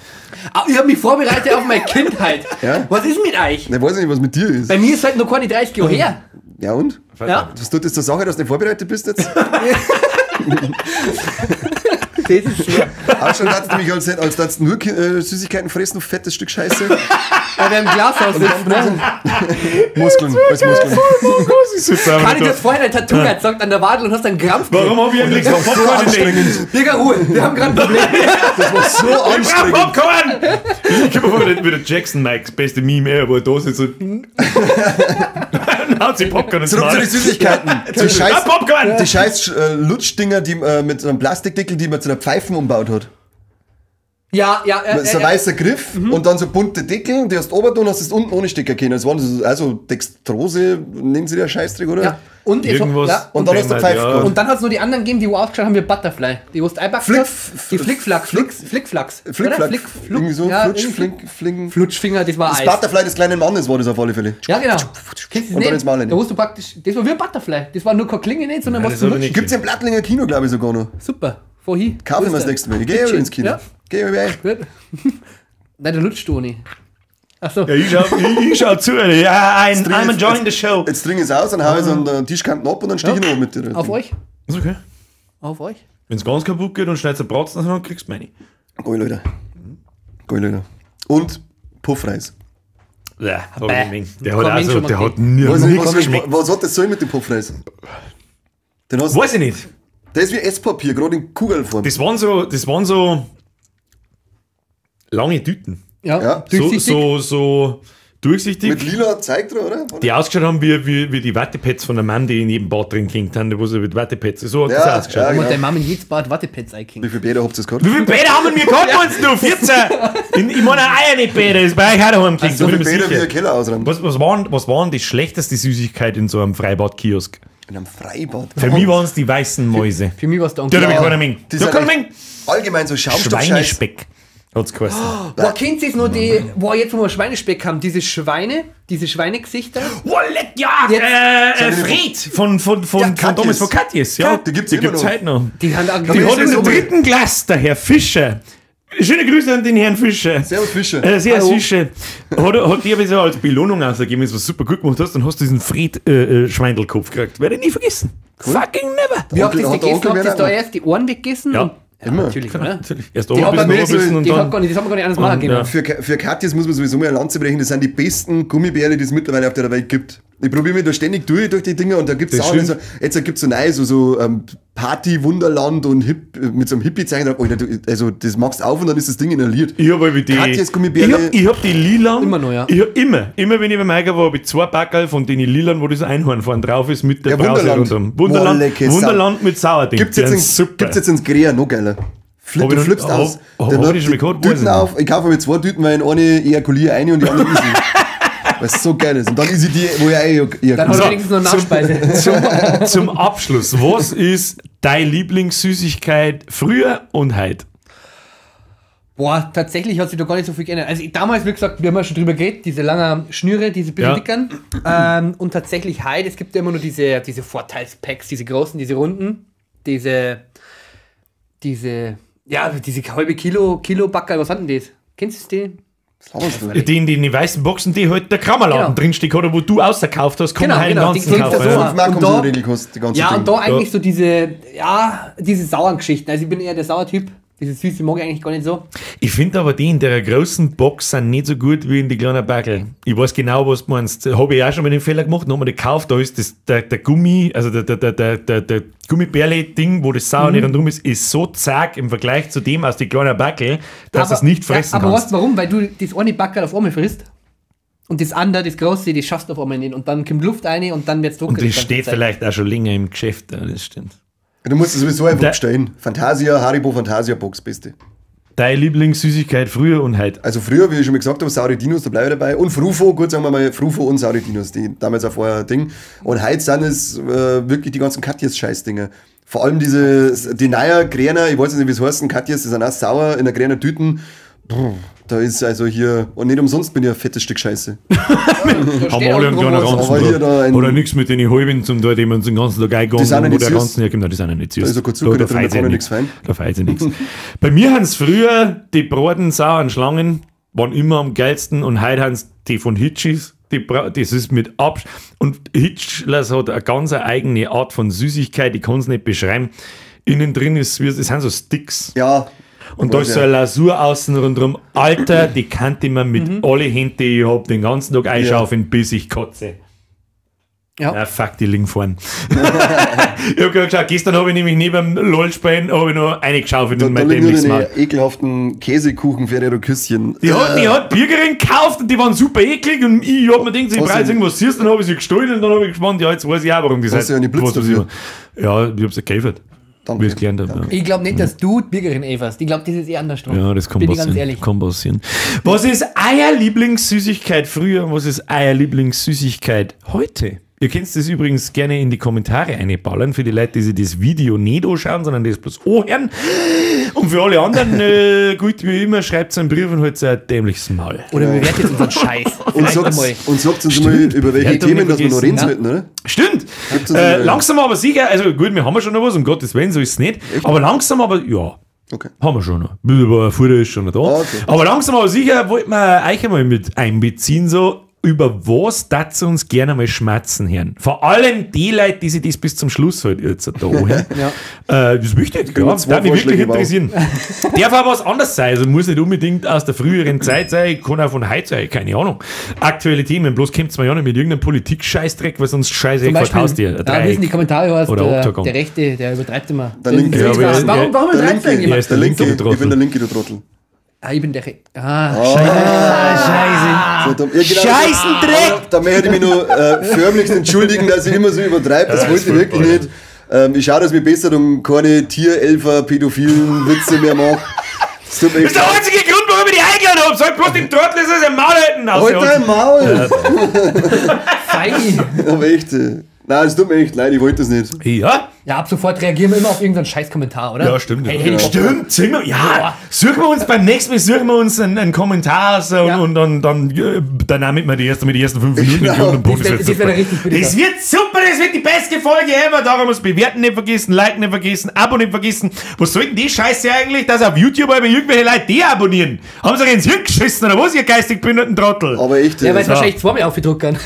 Ah, ich habe mich vorbereitet auf meine Kindheit. Ja? Was ist mit euch? Ich weiß nicht, was mit dir ist. Bei mir ist halt noch keine 30 Jahre her. Ja und? Ja. Was tut das zur Sache, dass du nicht vorbereitet bist jetzt? Das ist schwer. Auch schon dazu nämlich, als darfst du nur Süßigkeiten fressen, du fettes Stück Scheiße. Ja, wir haben Glashaus sitzen, ne? Muskeln, als Muskeln. Kann ich das vorher dein Tattoo gezeigt an der Wadel und hast einen Krampf gekriegt? Warum hab ich eigentlich Das war so Popcorn in der anstrengend. Digga, Ruhe, wir haben gerade ein Problem. Das war so Ich brauch anstrengend. Popcorn! Ich komm mir vor, wie der Jackson Mikes beste Meme ever, wo er da sitzt und dann haut sich Popcorn ins Zurück zu Maul. den Süßigkeiten. Die scheiß, Ah, Popcorn! die scheiß Lutschdinger, die mit so einem Plastikdeckel, die man zu einer Pfeifen umbaut hat. Ja, ja, ja. So ein ja, ja. weißer Griff und dann so bunte Deckel und die hast du oben und hast es unten ohne Stecker können. Das waren so, also Dextrose, nehmen sie der Scheißdreck, oder? Ja. Und es- Irgendwas. Ja. Und dann hast du Halt, Pfeife ja. gehabt. Und dann hat es nur die anderen gegeben, die wo ausgeschaut haben wie Butterfly. Die wo du einpackst Flick- hast. Die Flickflack, Flickflacks. Flickflack, Flick, irgendwie so, ja, Flutsch, irgendwie- Flink, Flink. Flutschfinger, das war Das Eis. Butterfly des kleinen Mannes war das auf alle Fälle. Ja, genau. Kennst du das Und dann nicht? ins Maul rein. Da hast du praktisch, das war wie ein Butterfly. Das war nur keine Klinge nicht, sondern Nein, was das zum hab ich Lutschen. nicht. Gibt's im Plattlinger Kino, glaube ich, sogar noch. Super. Vorhin. Kaufen wir das nächste Mal. Ich gehe ins Kino. Ja. Geh ich rein. Gut. Nein, du lutscht du nicht. Achso. Ja, ich schau zu. Alter. Ja, I'm enjoying the show. Jetzt trinke ich es aus, dann hau ich es an den Tischkanten ab und dann stehe ich noch mit dir. Auf euch? Ist okay. Auf euch? Wenn's ganz kaputt geht und schneidest du Bratzen, dann kriegst du meine. Geil, Leute. Geil, Leute. Und Puffreis. Ja, hab ich nicht. Der Kein hat Mensch also, mag der den. hat nie Was, nichts was, geschmeckt. was hat das sollen mit dem Puffreis? Den hast, Weiß ich nicht. der ist wie Esspapier, gerade in Kugelform. Das waren so lange Tüten. Ja. Ja. So, Durchsichtig. so durchsichtig. Mit lila Zeug drin, oder? Die ausgeschaut haben wie die Wattepads von der Mann, die in jedem Bad drin gehängt haben, wo sie mit Wattepads. So hat Ja, das ausgeschaut. ja, Und genau. deine Mama in jedes Bad Wattepads einkriegen. Wie viele Bäder habt ihr das gehabt? Wie viele Bäder haben wir gehabt, meinst du? 14? Ich meine, Eier nicht Bäder, ist bei euch auch daheim gelegen, So da bin viele ich mir Bäder wie der sicher. Keller ausräumen. Was waren die schlechteste Süßigkeit in so einem Freibad-Kiosk? In einem Freibad. Für mich waren es die weißen Mäuse. Für mich war es der Die Onkel. hab ich keiner Menge. Die Da sind kann echt man Allgemein so Schaumstoffscheiß. Schweinespeck hat's geheißen. Boah, kennt ihr noch die, boah, jetzt wo wir Schweinespeck haben, diese Schweine, diese Schweinegesichter? Wallet, ja! Jetzt- Fred von Ja, von Thomas Katjes. von Katjes. Ja, Die gibt's die immer gibt's noch. heute noch. Die haben auch Die hat in ist der so- dritten Klasse, der Herr Fischer. Schöne Grüße an den Herrn Fischer. Servus Fischer. Servus Hallo. Fischer. Hat dir aber so als Belohnung ausgegeben, wenn du was super gut gemacht hast, dann hast du diesen Fred Schweindelkopf gekriegt. Werde ich nie vergessen. Fucking never. Wie habt ihr Onkel- das hat der gegessen? Onkel Habt ihr mehr da noch? erst die Ohren weggegessen? Ja. Und, ja Immer. Natürlich, oder? Natürlich. Erst Die oben hat bissen, man oben bissen und die hat dann. gar nicht, das haben wir gar nicht anders machen Und, können. ja. Für Katjes muss man sowieso mal eine Lanze brechen. Das sind die besten Gummibärle, die es mittlerweile auf der Welt gibt. Ich probiere mich da ständig durch die Dinger und da gibt's Das Sachen, stimmt. so, jetzt gibt's so neue, so Party-Wunderland und Hip, mit so einem Hippie-Zeichen drauf. Alter, du, also das machst du auf und dann ist das Ding inhaliert. Ich hab aber die. Katjes Gummibärle. Ich hab die Lilan. Immer noch, ja. Ich hab immer, wenn ich beim Eiger war, hab ich zwei Packerl von den Lilan, wo das Einhorn vorn drauf ist, mit der Ja, Brause Wunderland. rundum. Wunderland, Boah, lecke Sau. Wunderland mit Sauerding. Gibt's Die jetzt, sind in, super. gibt's jetzt ins Grea, noch geiler. Hab du ich noch- flippst aus. hab Der ich läuft schon mal die gehabt, weiß ich Tüten nicht. auf. Ich kaufe mir zwei Tüten, weil in eine ejakuliere eine und die andere ist Weil es so geil ist. Und dann ist sie die, wo ich auch Dann hast ejakuliere. du wenigstens noch eine Nachspeise. Zum Abschluss, was ist deine Lieblingssüßigkeit früher und heute? Boah, tatsächlich hat sich da gar nicht so viel geändert. Also ich, damals, wie gesagt, wir haben ja schon drüber geredet, diese langen Schnüre, diese bisschen Ja. dickeren. Und tatsächlich heute, es gibt ja immer nur diese Vorteilspacks, diese großen, diese runden, diese, ja, diese halbe Kilo, Kilo Backerl, was sind denn das? Kennst du die? Die in den weißen Boxen, die halt der Krammerladen Genau. drinsteht oder wo du ausverkauft hast, kann Genau, man halt genau, den die ganzen kriegst du kaufen. so. Ja. 5 Mark Und haben da- sie in der Regel gekostet, die ganze Ja, Ding. und da eigentlich so diese, ja, diese sauren Geschichten. Also ich bin eher der Sauertyp. Diese Süße mag ich eigentlich gar nicht so. Ich finde aber die in der großen Box sind nicht so gut wie in die kleinen Backel. Ich weiß genau, was du meinst. Habe ich auch schon mal den Fehler gemacht, dann haben wir die gekauft, da ist das, der Gummi, also der Gummibärle-Ding, wo das Sauer nicht rundum ist, ist so zag im Vergleich zu dem aus die kleinen Backel, dass du es nicht fressen ja, aber kannst. weißt du warum? Weil du das eine Backerl auf einmal frisst und das andere, das große, das schaffst du auf einmal nicht. Und dann kommt Luft rein und dann wird's dunkel. Und das steht vielleicht auch schon länger im Geschäft, ja, das stimmt. Du musst es sowieso einfach Da- bestellen. Fantasia, Haribo Fantasia Box, beste. Deine Lieblingssüßigkeit früher und heute? Also früher, wie ich schon mal gesagt habe, Saure Dinos, da bleibe ich dabei. Und Frufo, gut, sagen wir mal, Frufo und Saure Dinos, die damals auch vorher Ding. Und heute sind es wirklich die ganzen Katjes-Scheißdinger. Vor allem diese, die neuer Gräner, ich weiß nicht, wie es heißen, Katjes, die sind auch sauer in der Gräner Tüten. Puh, da ist also hier, und nicht umsonst bin ich ein fettes Stück Scheiße. Haben alle einen kleinen Ranzen Aber hier da ein- Oder nichts mit den halben zum Teil, die man den ganzen Tag eingegangen Die sind ja wo nicht der süß. ganzen, ja, genau, die sind ja nicht süß. Da ist ja kein Zucker da drin, da fehlt kann ja ja nichts fein. Da fehlt ja nichts. Bei mir haben es früher die Braten sauren Schlangen, waren immer am geilsten und heute haben es die von Hitchis. Das ist mit Abstand. Und Hitchlers hat eine ganz eigene Art von Süßigkeit, ich kann es nicht beschreiben. Innen drin ist, es sind so Sticks. Ja. Und da ist so eine Lasur außen rundherum. Alter, die kannte man mit alle Händen, die ich hab, den ganzen Tag einschaufeln, bis ich kotze. Ja. Ah, fuck, die liegen vorn. Ich hab gerade geschaut, gestern habe ich nämlich neben dem LOL-Spielen hab ich noch eingeschaufelt Da, in da mein liegen nur dämliches deine Maul. ekelhaften Käsekuchen Ferrero Küsschen. Die hat Birgerin gekauft und die waren super eklig und ich hab mir gedacht, ich Hast brauche jetzt du- irgendwas süß, dann habe ich sie gestohlen und dann habe ich gespannt, ja, jetzt weiß ich auch, warum die Hast du eine Blitz was weiß ich. dafür? Ja, ich hab's gekauft. Danke. Wie ich es gelernt habe. Ja. Ich glaube nicht, dass du die Birgerin äferst. Ich glaube, das ist eher andersrum. Ja, das kann Bin ich passieren. ganz ehrlich. Kann passieren. Was ist euer Lieblingssüßigkeit früher und was ist euer Lieblingssüßigkeit heute? Ihr könnt das übrigens gerne in die Kommentare einballern für die Leute, die sich das Video nicht anschauen, sondern das bloß anhören. Und für alle anderen, gut wie immer, schreibt einen Brief und holt ein dämliches Maul. Oder bewertet unseren Scheiß. Und Vielleicht sagt, einmal. und sagt uns mal, über welche Wertung Themen dass wir noch reden vergessen, sollten, oder? Stimmt. Gibt's uns eine- Langsam aber sicher, also gut, wir haben ja schon noch was, um Gottes Willen, so ist es nicht. Aber langsam aber, ja. Okay. Haben wir schon noch. Aber Futter ist schon noch da. Ah, okay. Aber langsam aber sicher wollten wir euch einmal mit einbeziehen, so über was dazu uns gerne mal schmerzen hören. Vor allem die Leute, die sich das bis zum Schluss halt jetzt da hören. Ja. Das ist wichtig, wir ja. zwei Darf mich wirklich Vorschläge interessieren. Darf auch was anders sein, also muss nicht unbedingt aus der früheren Zeit sein, kann auch von heute sein, keine Ahnung. Aktuelle Themen, bloß kommt mir ja nicht mit irgendeinem Politik-Scheißdreck, weil sonst scheiße Zum ich Beispiel, vertaust dir. ja, wir wissen die Kommentare heißt, Oder der, Oktagon. der Rechte, der übertreibt immer. Der Linke. Ja, aber warum er- warum Der übertreibt Linke, eigentlich Ja, jemand? ist der Linke, der Linke, du ich bin der Linke, du Trottel. Ah, ich bin der Rechte. Ah, Scheiße. So dumm. Ja, genau. Scheißendreck! Aber Da möchte ich mich nur förmlichst entschuldigen, dass ich immer so übertreibe. Das Ja, wollte ist ich wirklich furchtbar, nicht. Ich schaue, dass ich mich besser und keine Tierelfer, pädophilen Witze mehr mache. Das tut mir Das echt ist der einzige Grund, warum ich die eingeladen habe. Sag bloß dem Trottel, dass er sein Maul halten. Halt dein Maul! fein. Aber echt. Nein, es tut mir echt leid, ich wollte das nicht. Ja, Ja, ab sofort reagieren wir immer auf irgendeinen scheiß Kommentar, oder? ja, stimmt. Hey, ja. hey, ich Stimmt, singen wir, ja. Suchen wir uns beim nächsten Mal, suchen wir uns einen Kommentar aus und, Ja. und dann danach mit wir die ersten, mit die ersten 5 Minuten Genau. in Grund und Boden. Das wird wird super. wieder richtig bitter. Das wird super, das wird die beste Folge ever. Darum muss bewerten nicht vergessen, liken nicht vergessen, Abo nicht vergessen. Was soll denn die Scheiße eigentlich, dass auf YouTube aber irgendwelche Leute deabonnieren? Haben sie euch ins Hirn geschissen oder was, ihr geistig behinderten Trottel? Aber echt. Ja, weil es So. wahrscheinlich zweimal aufgedruckt kann.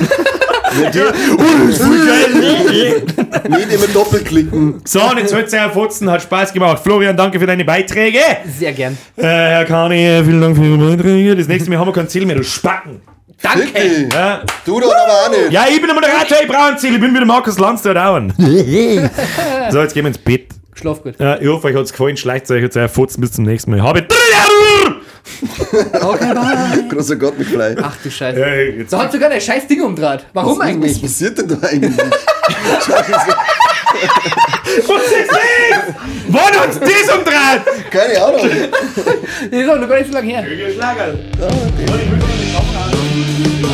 Nicht immer doppelklicken. So, und jetzt hört euch Fotzen, hat Spaß gemacht. Florian, danke für deine Beiträge. Sehr gern. Herr Kani, vielen Dank für Ihre Beiträge. Das nächste Mal haben wir kein Ziel mehr, du Spacken. Danke. Wirklich. Ja, Du doch aber auch nicht. ja, ich bin der Moderator, ich brauche ein Ziel. Ich bin wieder Markus Lanz, der hat auch einen. So, jetzt gehen wir ins Bett. Schlaf gut. Ja, ich hoffe, euch hat's gefallen. Schleicht euch jetzt euer Fotzen. Bis zum nächsten Mal. Habe Okay, bye. Großer Gott, mich frei. Ach du Scheiße. Hey, jetzt Da hat sogar ein scheiß Ding umdraht. Warum Was eigentlich? passiert denn da eigentlich? Was ist das? Wann hat's das umdreht? Keine Ahnung. Das ist auch noch gar nicht so lange her. Schlagerl. Ich will doch nicht die Kamera.